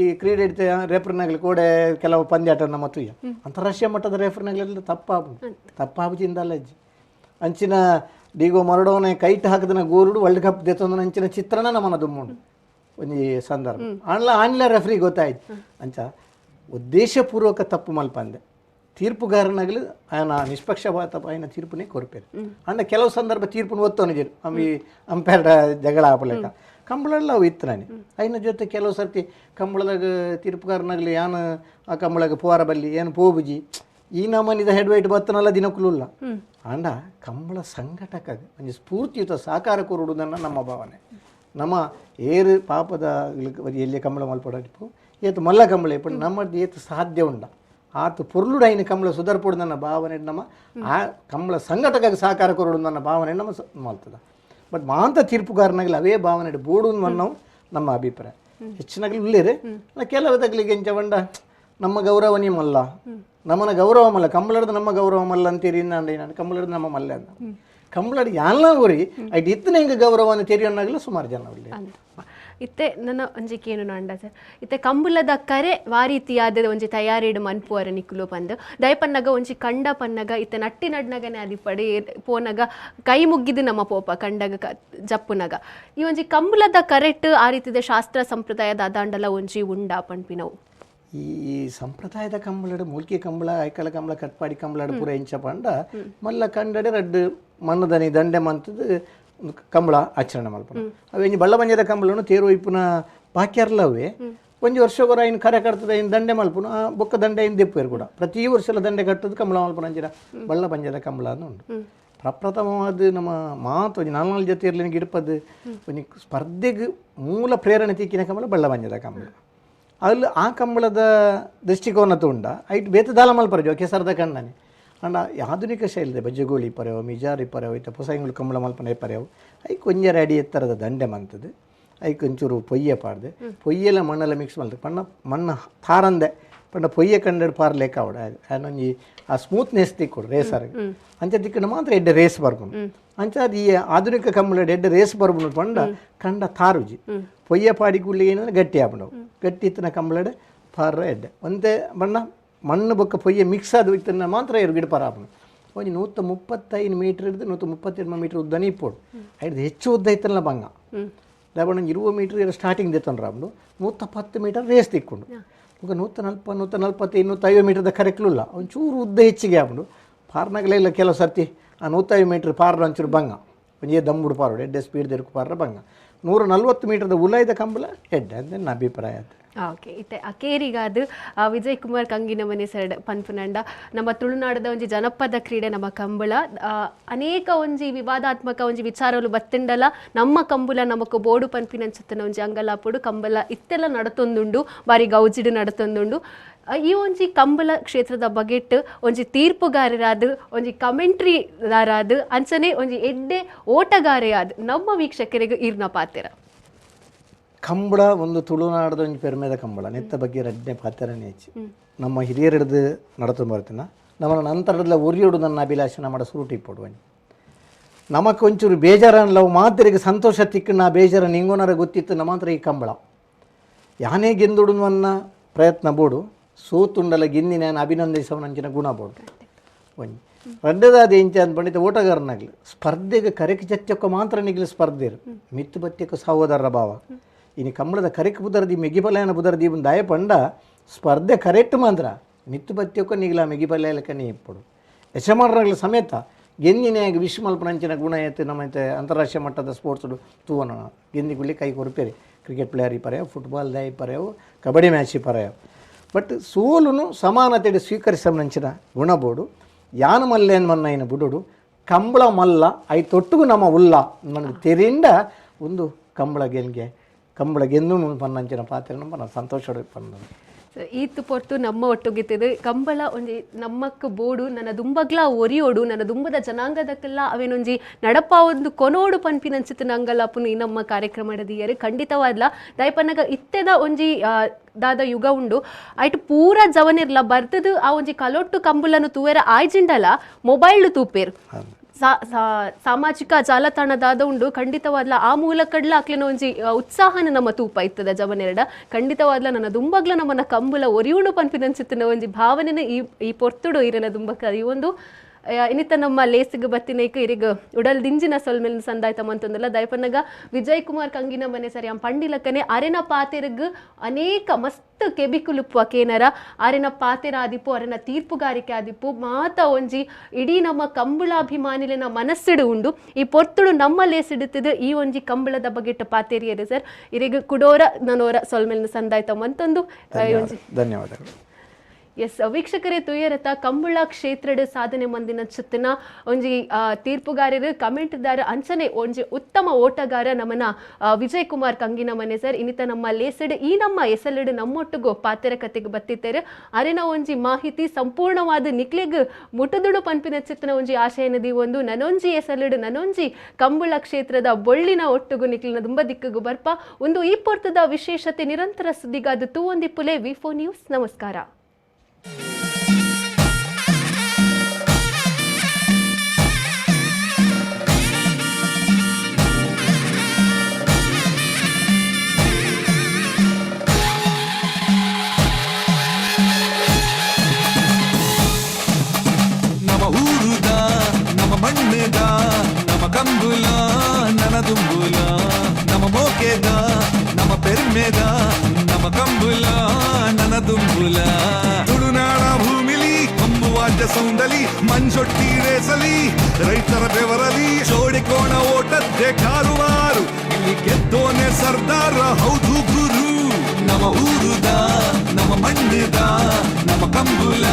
S3: ಈ ಕ್ರೀಡೆ ರೆಫರ್ನಾಗಲಿ ಕೂಡ ಕೆಲವು ಪಂದ್ಯಾಟ ನಮ್ಮ ತುಯ್ಯ ಅಂತಾರಾಷ್ಟ್ರೀಯ ಮಟ್ಟದ ರೆಫರ್ನಾಗಲೆಲ್ಲ ತಪ್ಪಾಪು ತಪ್ಪಾಪುಜಿಂದಲ್ಲ ಅಜ್ಜಿ ಅಂಚಿನ ಡಿಗೋ ಮರಡೋನೆ ಕೈಟ್ ಹಾಕಿದನ ಗೋರುಡು ವರ್ಲ್ಡ್ ಕಪ್ ದೆತ್ತೊಂದನ ಅಂಚಿನ ಚಿತ್ರಣ ನಮ್ಮನ ದುಮ್ಮುಂಡು ಒಂಜಿ ಸಂದರ್ಭ ಆನ್ಲ ಆನ್ಲ ರೆಫ್ರಿ ಗೊತ್ತಾಯ್ತು. ಅಂಚ ಉದ್ದೇಶಪೂರ್ವಕ ತಪ್ಪು ಮಲ್ಪಂದೆ ತೀರ್ಪುಗಾರನಾಗಲಿ ఆయన ನಿಷ್ಪಕ್ಷಪಾತ ఆయన ತೀರ್ಪುನೇ ಕೊರ್ಪೇರು. ಅಂಡ ಕೆಲವು ಸಂದರ್ಭ ತೀರ್ಪುನ ಒತ್ತೊನಿಜರು ಅಮ್ಮಿ ಅಂಪೇರ್ ಜಗಳ ಆಪಲೇಕ ಕಂಬಳೆಲ್ಲ ಅವು ಇತ್ತು ನಾನು ಅಯ್ಯನ ಜೊತೆ ಕೆಲವು ಸರ್ತಿ ಕಂಬಳದಾಗ ತೀರ್ಪುಗಾರನಾಗಲಿ ಯಾನ ಆ ಕಂಬಳಗ ಪೋರ ಬಲ್ಲಿ ಏನು ಪೋಬುಜಿ ಈ ನಮನಿದ ಹೆಡ್ ವೈಟ್ ಬತ್ತನಲ್ಲ ದಿನಕ್ಕೂಲ್ಲ. ಅಂಡ ಕಂಬಳ ಸಂಘಟಕ ಒಂಜಿ ಸ್ಫೂರ್ತಿಯುತ ಸಹಕಾರ ಕೊರುಡುದನ್ನು ನಮ್ಮ ಭಾವನೆ. ನಮ್ಮ ಏರು ಪಾಪದ ಎಲ್ಲಿ ಕಂಬಳ ಮಲ್ಪಡಾಟಿಪ್ಪು ಏತು ಮಲ್ಲ ಕಂಬಳ ಇಪ್ಪು ನಮ್ಮದು ಏತು ಸಾಧ್ಯ ಉಂಡ ಆತ ಪೊರ್ಲುಡು ಐನ ಕಂಬಳ ಸುಧಾರ್ಪೊಡು ನನ್ನ ಭಾವನೆ ನಮ್ಮ ಆ ಕಂಬಳ ಸಂಘಟಕ ಸಹಕಾರ ಕೊರಡು ನನ್ನ ಭಾವನೆ ನಮ್ಮ ಮಲ್ತದ. ಬಟ್ ಮಾಂತ ತೀರ್ಪುಗಾರನಾಗಲಿ ಅವೇ ಭಾವನೆ ಬೋಡು ಅನ್ನೋ ನಮ್ಮ ಅಭಿಪ್ರಾಯ. ಹೆಚ್ಚಿನಾಗಲಿ ಉಳ್ಳೇರೆ ಕೆಲವು ತಗ್ಲಿಗೆ ಎಂಚ ಬಂಡ ನಮ್ಮ ಗೌರವ ನಿಮ್ಮಲ್ಲ ನಮ್ಮನ ಗೌರವ ಮಲ್ಲ ಕಂಬಳದ ನಮ್ಮ ಗೌರವ ಮಲ್ಲ ಅಂತೀರಿ ನಾನು ಕಂಬಳದ ನಮ್ಮ ಮಲ್ಲ ಅಂತ ಕಂಬಳಡ್ ಎಲ್ಲ ಊರಿ ಐಟ್ ಇತ್ತನ ಹಿಂಗೆ ಗೌರವನ ತೆರಿಯೋನಾಗಲಿ ಸುಮಾರು ಜನ ಉಳ್ಳೇರು.
S2: ಇತ್ತೆ ನನ್ನ ಒಂಜಿ ಕೇನು ಅಂಡ ಸರ್, ಇತ್ತೆ ಕಂಬುಲದ ಕರೆ ವಾರೀತಿಯಾದ ಒಂಜಿ ತಯಾರಿಡು ಮನ್ಪುವರ ನಿಕುಲು ಪಂದು ದಯಪನ್ನಗ ಒಂಜಿ ಕಂಡ ಪನ್ನಗ ಇತ್ತೆ ನಟ್ಟಿ ನಡ್ನಗನೆ ಅದಿಪಡೆ ಪೋನಗ ಕೈ ಮುಗ್ಗಿದು ನಮ್ಮ ಪೋಪ ಕಂಡಗ ಜಪ್ಪುನಗ ಈ ಒಂಜಿ ಕಂಬುಲದ ಕರೆಟ್ ಆ ರೀತಿದ ಶಾಸ್ತ್ರ ಸಂಪ್ರದಾಯದ ಅದಾಂಡಲ ಒಂಜಿ ಉಂಡ ಪನ್ಪಿನವು.
S3: ಈ ಸಂಪ್ರದಾಯದ ಕಂಬಳಡು ಮೂಲ್ಕಿ ಕಂಬಳ ಐಕಲ ಕಂಬಳ ಕಟ್ಪಾಡಿ ಕಂಬಳಡು ಪೂರ ಎಂಚ ಪಂಡ ಮಲ್ಲ ಕಂಡಡೆ ರಡ್ಡು ಮಣ್ಣದನಿ ದಂಡೆ ಮಂತದ್ದು ಕಂಬಳ ಆಚರಣೆ ಮಲ್ಪನ. ಅವೆ ಒಂಜಿ ಬಳ್ಳ ಬಂಜದ ಕಂಬಳನು ತೇರು ಇಪ್ಪುನ ಬಾಕ್ಯರ್ಲ ಅವೇ ಒಂಜಿ ವರ್ಷ ಐನ್ ಕರೆ ಕಟ್ತದ ಐನ್ ದಂಡೆ ಮಲ್ಪುನು ಆ ಬೊಕ್ಕ ದಂಡೆ ಐನ್ ದೆಪ್ಪೇರು ಕೂಡ ಪ್ರತಿ ವರ್ಷಲ ದಂಡೆ ಕಟ್ಟದ ಕಂಬಳ ಮಲ್ಪನ ಅಂಚಿನ ಬಳ್ಳ ಬಂಜದ ಕಂಬಳ ಅಂತ ಉಂಟು. ಪ್ರಪ್ರಥಮವಾದ ನಮ್ಮ ಮಾತು ಒಂಜಿ ನಾಲ್ಕು ಜೊತೆ ಇರಲಿ ಗಿಡಪದು ಒಂಜಿ ಸ್ಪರ್ಧೆಗೆ ಮೂಲ ಪ್ರೇರಣೆ ತಿಕ್ಕಿನ ಕಂಬಳ ಬಳ್ಳ ಬಂಜದ ಕಂಬಳ. ಅಲ್ಲಿ ಆ ಕಂಬಳದ ದೃಷ್ಟಿಕೋನ ಉಂಡ ಐಟ್ ಬೇತ ದಾಲ ಮಲ್ಪರಜೋ ಕೆಸರದ ಕಣ್ಣನೆ ಅಂಡ ಆಧುನಿಕ ಶೈಲಿದೆ ಬಜ್ಜೆಗೋಳಿ ಪರ್ಯಾವ ಮಿಜಾರಿ ಪರ್ಯಾವ ಇತ್ತ ಪೊಸೈಂಗಳು ಕಂಬಳ ಮಲ್ಪನೆ ಪರ್ಯಾವ ಐಕ್ ಒಂಜರ ಅಡಿ ಎತ್ತರದ ದಂಡೆ ಮಂತದ್ದು ಐಕ್ ಒಂಚೂರು ಪೊಯ್ಯೆ ಪಾಡ್ದೆ ಪೊಯ್ಯೆಲ್ಲ ಮಣ್ಣೆಲ್ಲ ಮಿಕ್ಸ್ ಮಲ್ತದೆ ಪಣ್ಣ ಮಣ್ಣ ತಾರಂದೆ ಪಂಡ ಪೊಯ್ಯೆ ಕಂಡಡ್ ಪಾರ್ಲೇಕ ಅವಡ ಒಂಜಿ ಆ ಸ್ಮೂತ್ನೆಸ್ ತಿಕ್ಕೊಡು ರೇಸರ್ಗೆ ಅಂಚ ತಿಕ್ಕಂಡು ಮಾತ್ರ ಎಡ್ಡೆ ರೇಸ್ ಬರ್ಪುಂಡು. ಅಂಚ ಅದು ಈ ಆಧುನಿಕ ಕಂಬಳ ಎಡ್ಡೆ ರೇಸ್ ಬರ್ಪುಂಡು ಪಂಡ ಕಂಡ ತಾರುಜಿ ಪೊಯ್ಯೆ ಪಾಡಿ ಕೂಡಲೇ ಏನಂದ್ರೆ ಗಟ್ಟಿ ಆಪುಂಡು ಗಟ್ಟಿ ಇತ್ತಿನ ಕಂಬಳಡೆ ಪಾರ ಎಡ್ಡೆ ಒಂದೇ ಬಣ್ಣ ಮಣ್ಣು ಬೊಕ್ಕ ಪೊಯ್ಯೆ ಮಿಕ್ಸ್ ಆದ ಇತ್ತನ್ನ ಮಾತ್ರ ಎರು ಗಿಡ ಪಾರ ಆಪುಂಡು. ಒಂಜಿ 135 ಮೀಟರ್ ಹಿಡಿದು 132 ಮೀಟರ್ ಉದ್ದನೇ ಇಪ್ಪೋಡು ಐದು ಹೆಚ್ಚು ಉದ್ದ ಇತ್ತಲ್ಲ ಬಂಗ ದಾಬಣ್ಣ 20 ಮೀಟರ್ ಸ್ಟಾರ್ಟಿಂಗ್ ದೆತ್ತೊಂಡ್ರ ಆಪುಂಡು 110 ಮೀಟರ್ ರೇಸ್ ತಿಕ್ಕೊಂಡು ಈಗ 140 145 150 ಮೀಟರ್ದ ಕರೆಕ್ಲುಲ್ಲ ಒಂಚೂರು ಉದ್ದ ಹೆಚ್ಚಿಗೆ ಆಪುಂಡು. ಪಾರ್ನಾಗಲೇ ಇಲ್ಲ ಕೆಲವು ಸರ್ತಿ ಆ 150 ಮೀಟರ್ ಪಾರ್ರ ಒಂಚೂರು ಬಂಗ ಒಂಜೇ ದಮ್ಮುಡು ಪಾರೋಡು ಎಡ್ಡೆ ಸ್ಪೀಡ್ ದೆರ್ಕು ಪಾರ್ರ ಬಂಗ 140 ಮೀಟರ್ದ ಉಲಾಯ್ದ ಕಂಬಳ ಎಡ್ಡೆ ಅಂತ ನನ್ನ ಅಭಿಪ್ರಾಯ ಅದು.
S2: ಓಕೆ ಇತ್ತೆ ಅಕೇರಿಗಾದ ವಿಜಯ್ ಕುಮಾರ್ ಕಂಗಿನ ಮನೆ ಸೈಡ್ ಪನ್ಪುನಂಡ ನಮ್ಮ ತುಳುನಾಡದ ಒಂಜಿ ಜನಪದ ಕ್ರೀಡೆ ನಮ್ಮ ಕಂಬಳ ಅನೇಕ ಒಂಜಿ ವಿವಾದಾತ್ಮಕ ಒಂಜಿ ವಿಚಾರಲು ಬತ್ತಿಂಡಲ ನಮ್ಮ ಕಂಬುಲ ನಮಕ್ ಬೋಡು ಪನ್ಪಿನಂಚತ್ತನ ಒಂಜಿ ಅಂಗಲಾಪುಡು ಕಂಬಳ ಇತ್ತೆಲ್ಲ ನಡತೊಂದುಂಡು ಬಾರಿ ಗೌಜಿಡು ನಡತೊಂದುಂಡು. ಈ ಒಂಜಿ ಕಂಬಳ ಕ್ಷೇತ್ರದ ಬಗೆಟ್ ಒಂಜಿ ತೀರ್ಪುಗಾರರಾದ ಒಂಜಿ ಕಮೆಂಟ್ರಿದಾರಾದ ಅಂಚನೆ ಒಂಜಿ ಎಡ್ಡೆ ಓಟಗಾರೆಯಾದ ನಮ್ಮ ವೀಕ್ಷಕರಿಗೆ ಈರ್ನ ಪಾತ್ರ.
S3: ಕಂಬಳ ಒಂದು ತುಳುನಾಡದ ಒಂಜಿ ಪೆರ್ಮೆದ ಕಂಬಳ ನೆತ್ತ ಬಗ್ಗೆ ರಡ್ಡೆ ಪಾತ್ರನೇ ಹೆಚ್ಚು ನಮ್ಮ ಹಿರಿಯರಿಡ್ದು ನಡತು ಬರ್ತೀನ ನಮ್ಮ ನಂತರದಲ್ಲ ಒರಿಯೋಡು ನನ್ನ ಅಭಿಲಾಷೆ ನಮ್ಮ ಸುರುಟಿ ಇಪ್ಪಡು ಒಂಜಿ ನಮಕ್ ಒಂಚೂರು ಬೇಜಾರಲ್ಲ ಮಾತ್ರಿಗೆ ಸಂತೋಷ ತಿಕ್ಕಣ್ಣ ಬೇಜಾರ ನಿಂಗೋನಾರ ಗೊತ್ತಿತ್ತು ನಮ್ಮ ಈ ಕಂಬಳ ಯಾನೇ ಗೆಂದುಡುವನ್ನ ಪ್ರಯತ್ನ ಬೋಡು ಸೋತುಂಡಲ ಗಿನ್ನಿ ನಾನು ಅಭಿನಂದಿಸವನಂಚಿನ ಗುಣ ಬೋಡು ಒಂಜಿ ರಡ್ಡದಾದ ಇಂಚ ಅಂತ ಪಂಡಿತ ಓಟಗಾರನಾಗಲಿ ಸ್ಪರ್ಧೆಗೆ ಕರೆಕ್ ಜತ್ಯಕ್ಕ ಮಾತ್ರ ನಿಗಲಿ ಸ್ಪರ್ಧೆ ಮಿತ್ತು ಬತ್ಯಕ್ಕ ಸಹೋದರರ ಭಾವ ಇನ್ನು ಕಂಬಳದ ಕರೆಕ್ ಬುದರದಿ ಮೆಗಿಪಲ್ಯನ ಬುದರದಿ ದಾಯ ಪಂಡ ಸ್ಪರ್ಧೆ ಕರೆಕ್ಟ್ ಮಾತ್ರ ಮಿತ್ತು ಬತ್ಯಕ್ಕ ನಿಗಲ ಮೆಗಿಪಲ್ಯ ಲೆಕ್ಕನೇ ಇಪ್ಪಡು ಯಜಮಾನರಾಗಲಿ ಸಮೇತ ಗೆಂದಿನಾಗ ವಿಶ್ವ ಮಲ್ಪನಂಚಿನ ಗುಣ ಐತೆ ನಮ್ಮ ಅಂತಾರಾಷ್ಟ್ರೀಯ ಮಟ್ಟದ ಸ್ಪೋರ್ಟ್ಸ್ ತೂವನ ಗೆಂದಿ ಗುಳ್ಳಿ ಕೈ ಕೊರಪೇರಿ ಕ್ರಿಕೆಟ್ ಪ್ಲೇಯರ್ ಪರ್ಯಾವ ಫುಟ್ಬಾಲ್ ದಾಯಿ ಪರ್ಯಾವ ಕಬಡ್ಡಿ ಮ್ಯಾಚ್ ಪರ್ಯಾವ ಬಟ್ ಸೋಲುನು ಸಮಾನತೆಡೆ ಸ್ವೀಕರಿಸಮನಂಚಿನ ಗುಣ ಬೋಡು. ಯಾನ್ ಮಲ್ಲೇನ್ ಮನ್ನೈನ ಬುಡುಡು ಕಂಬಳ ಮಲ್ಲ I ತೊಟ್ಟುಗು ನಮ್ಮ ಉಲ್ಲ ನನಗೆ ತೆರಿಂಡ ಒಂದು ಕಂಬಳ ಗೆಲ್ಗೆ ಕಂಬಳ ಗೆಂದು ಪನ್ನಂಚಿನ ಪಾತ್ರ ನಮ್ಮ ಸಂತೋಷ ಪನ್ನ.
S2: ಸೊ, ಈತ್ ಪೊರ್ತು ನಮ್ಮ ಒಟ್ಟುಗಿತ್ತಿದ್ದು ಕಂಬಳ ಒಂಜಿ ನಮ್ಮಕ್ಕ ಬೋಡು ನನ್ನ ದುಂಬಗ್ಲ ಒರಿಯೋಡು ನನ್ನ ದುಂಬದ ಜನಾಂಗದಕ್ಕೆಲ್ಲ ಅವೇನೊಂಜಿ ನಡಪ ಒಂದು ಕೊನೋಡು ಪನ್ಪಿನಂಚಿತ್ತು ನಂಗಲಪುನು ಈ ನಮ್ಮ ಕಾರ್ಯಕ್ರಮ ದಿಯರು ಖಂಡಿತವಾದ್ಲ. ದಯಪನ್ನಗ ಇತ್ತೆದ ಒಂಜಿ ದಾದ ಯುಗ ಉಂಡು ಐಟ್ ಪೂರ ಜವನಿರ್ಲ ಬರ್ತದು ಆ ಒಂಜಿ ಕಲೊಟ್ಟು ಕಂಬುಲನು ತೂವೆರ ಆಯ್ಜಿಂಡಲ ಮೊಬೈಲ್ ತೂಪೇರು, ಸಾಮಾಜಿಕ ಜಾಲತಾಣ ದಾದ ಉಂಡು. ಖಂಡಿತವಾದ್ಲ ಆ ಮೂಲಕಡ್ಲ ಅಕ್ಲಿನ ಒಂಜಿ ಉತ್ಸಾಹನ ನಮ್ಮ ತೂಪ ಇತ್ತದ ಜವನೆರಡ. ಖಂಡಿತವಾದ್ಲ ನನ್ನ ದುಂಬಗ್ಲ ನಮ್ಮನ್ನ ಕಂಬುಲ ಒರಿಯುಣು ಪನ್ಪಿನಂಚಿತ್ತಿನ ಒಂಜಿ ಭಾವನೆನ ಈ ಈ ಪೊರ್ತುಡು ಇರನ ದುಂಬಕ ಈ ಒಂದು ಇನ್ನಿತ ನಮ್ಮ ಲೇಸಿಗೆ ಬತ್ತಿನೈಕ್ ಇರಿಗ ಉಡಲ್ ದಿಂಜಿನ ಸೊಲ್ಮೆಲ್ ಸಂದಾಯ್ತ ಮಂತಂದಲ್ಲ. ದಯಪನ್ನಗ ವಿಜಯ್ ಕುಮಾರ್ ಕಂಗಿನ ಮನೆ ಸರಿ ಅಂ ಪಂಡಿಲಕ್ಕನೆ ಅರೆನ ಪಾತೆರಗ್ ಅನೇಕ ಮಸ್ತ್ ಕೆಬಿಕುಲುಪ್ಪುವ ಕೇನರ ಅರೆನ ಪಾತೆರ ಆದಿಪ್ಪು, ಅರೆನ ತೀರ್ಪುಗಾರಿಕೆ ಆದಿಪ್ಪು ಮಾತ ಒಂಜಿ ಇಡೀ ನಮ್ಮ ಕಂಬಳಾಭಿಮಾನಿಲೆನ ಮನಸ್ಸಿಡು ಉಂಡು. ಈ ಪೊರ್ತುಡು ನಮ್ಮ ಲೇಸಿಡುತ್ತಿದ್ದು ಈ ಒಂಜಿ ಕಂಬಳದ ಬಗೆಟ್ ಪಾತೆರಿಯರು ಸರ್ ಇರಿಗ ಕುಡೋರ ನನೋರ ಸೊಲ್ಮೆಲ್ನ ಸಂದಾಯ್ತ ಮಂತೊಂದು ಈ ಒಂಜಿ
S3: ಧನ್ಯವಾದಗಳು.
S2: ಎಸ್ ವೀಕ್ಷಕರೇ, ತುಯರತ ಕಂಬಳ ಕ್ಷೇತ್ರದ ಸಾಧನೆ ಮಂದಿನ ಚಿತ್ತನ ಒಂಜಿ ತೀರ್ಪುಗಾರರು ಕಮೆಂಟ್ದಾರ ಅಂಚನೆ ಒಂಜಿ ಉತ್ತಮ ಓಟಗಾರ ನಮನ ವಿಜಯ್ ಕುಮಾರ್ ಕಂಗಿನ ಮನೆ ಸರ್ ಇನ್ನಿತ ನಮ್ಮ ಲೇಸಡ್ ಈ ನಮ್ಮ ಎಸಲಡು ನಮ್ಮೊಟ್ಟಿಗೂ ಪಾತೆರ ಕತೆಗೆ ಬತ್ತಿತ್ತಾರೆ. ಅರೆನ ಒಂಜಿ ಮಾಹಿತಿ ಸಂಪೂರ್ಣವಾದ ನಿಕ್ಲೆಗ್ ಮುಟುದುಡು ಪನ್ಪಿನ ಚಿತ್ತನ ಒಂಜಿ ಆಶಯನ ಒಂದು ನನೊಂಜಿ ಎಸಲಡು ನನೊಂಜಿ ಕಂಬಳ ಕ್ಷೇತ್ರದ ಬೊಳ್ಳಿನ ಒಟ್ಟುಗು ನಿಕ್ಲಿನ ದುಂಬ ದಿಕ್ಕುಗು ಬರ್ಪ ಒಂದು ಈ ಪೊರ್ತದ ವಿಶೇಷತೆ ನಿರಂತರ ಸುದ್ದಿಗಾದ ತೂವೊಂದಿಪ್ಪುಲೆ ವಿ4 ನ್ಯೂಸ್. ನಮಸ್ಕಾರ.
S1: ನಮ್ಮ ಊರುದ ನಮ್ಮ ಮಣ್ಣದ ನಮ್ಮ ಕಂಬುಲ ನನದುಂಬುಲ ನಮ್ಮ ಮೋಕೆದ ನಮ್ಮ ಪೆರ್ಮೆದ ನಮ್ಮ ಕಂಬುಲ ನನದುಂಬುಲ. ತುಳುನಾಡ ಭೂಮಿಲಿ ಕೊಂಬು ವಾದ್ಯ ಸೌಂದಲಿ ಮಂಜೊಟ್ಟಿ ರೇಸಲಿ ರೈತರ ಬೆವರಲಿ ಜೋಡಿಕೋಣ ಓಟದ್ದೆ ಕಾರುವಾರು ಇಲ್ಲಿ ಗೆದ್ದೋನೆ ಸರ್ದಾರ ಹೌದು ಗುರು. ನಮ್ಮ ಊರುದ ನಮ್ಮ ಮಣ್ಣದ ನಮ್ಮ ಕಂಬುಲ.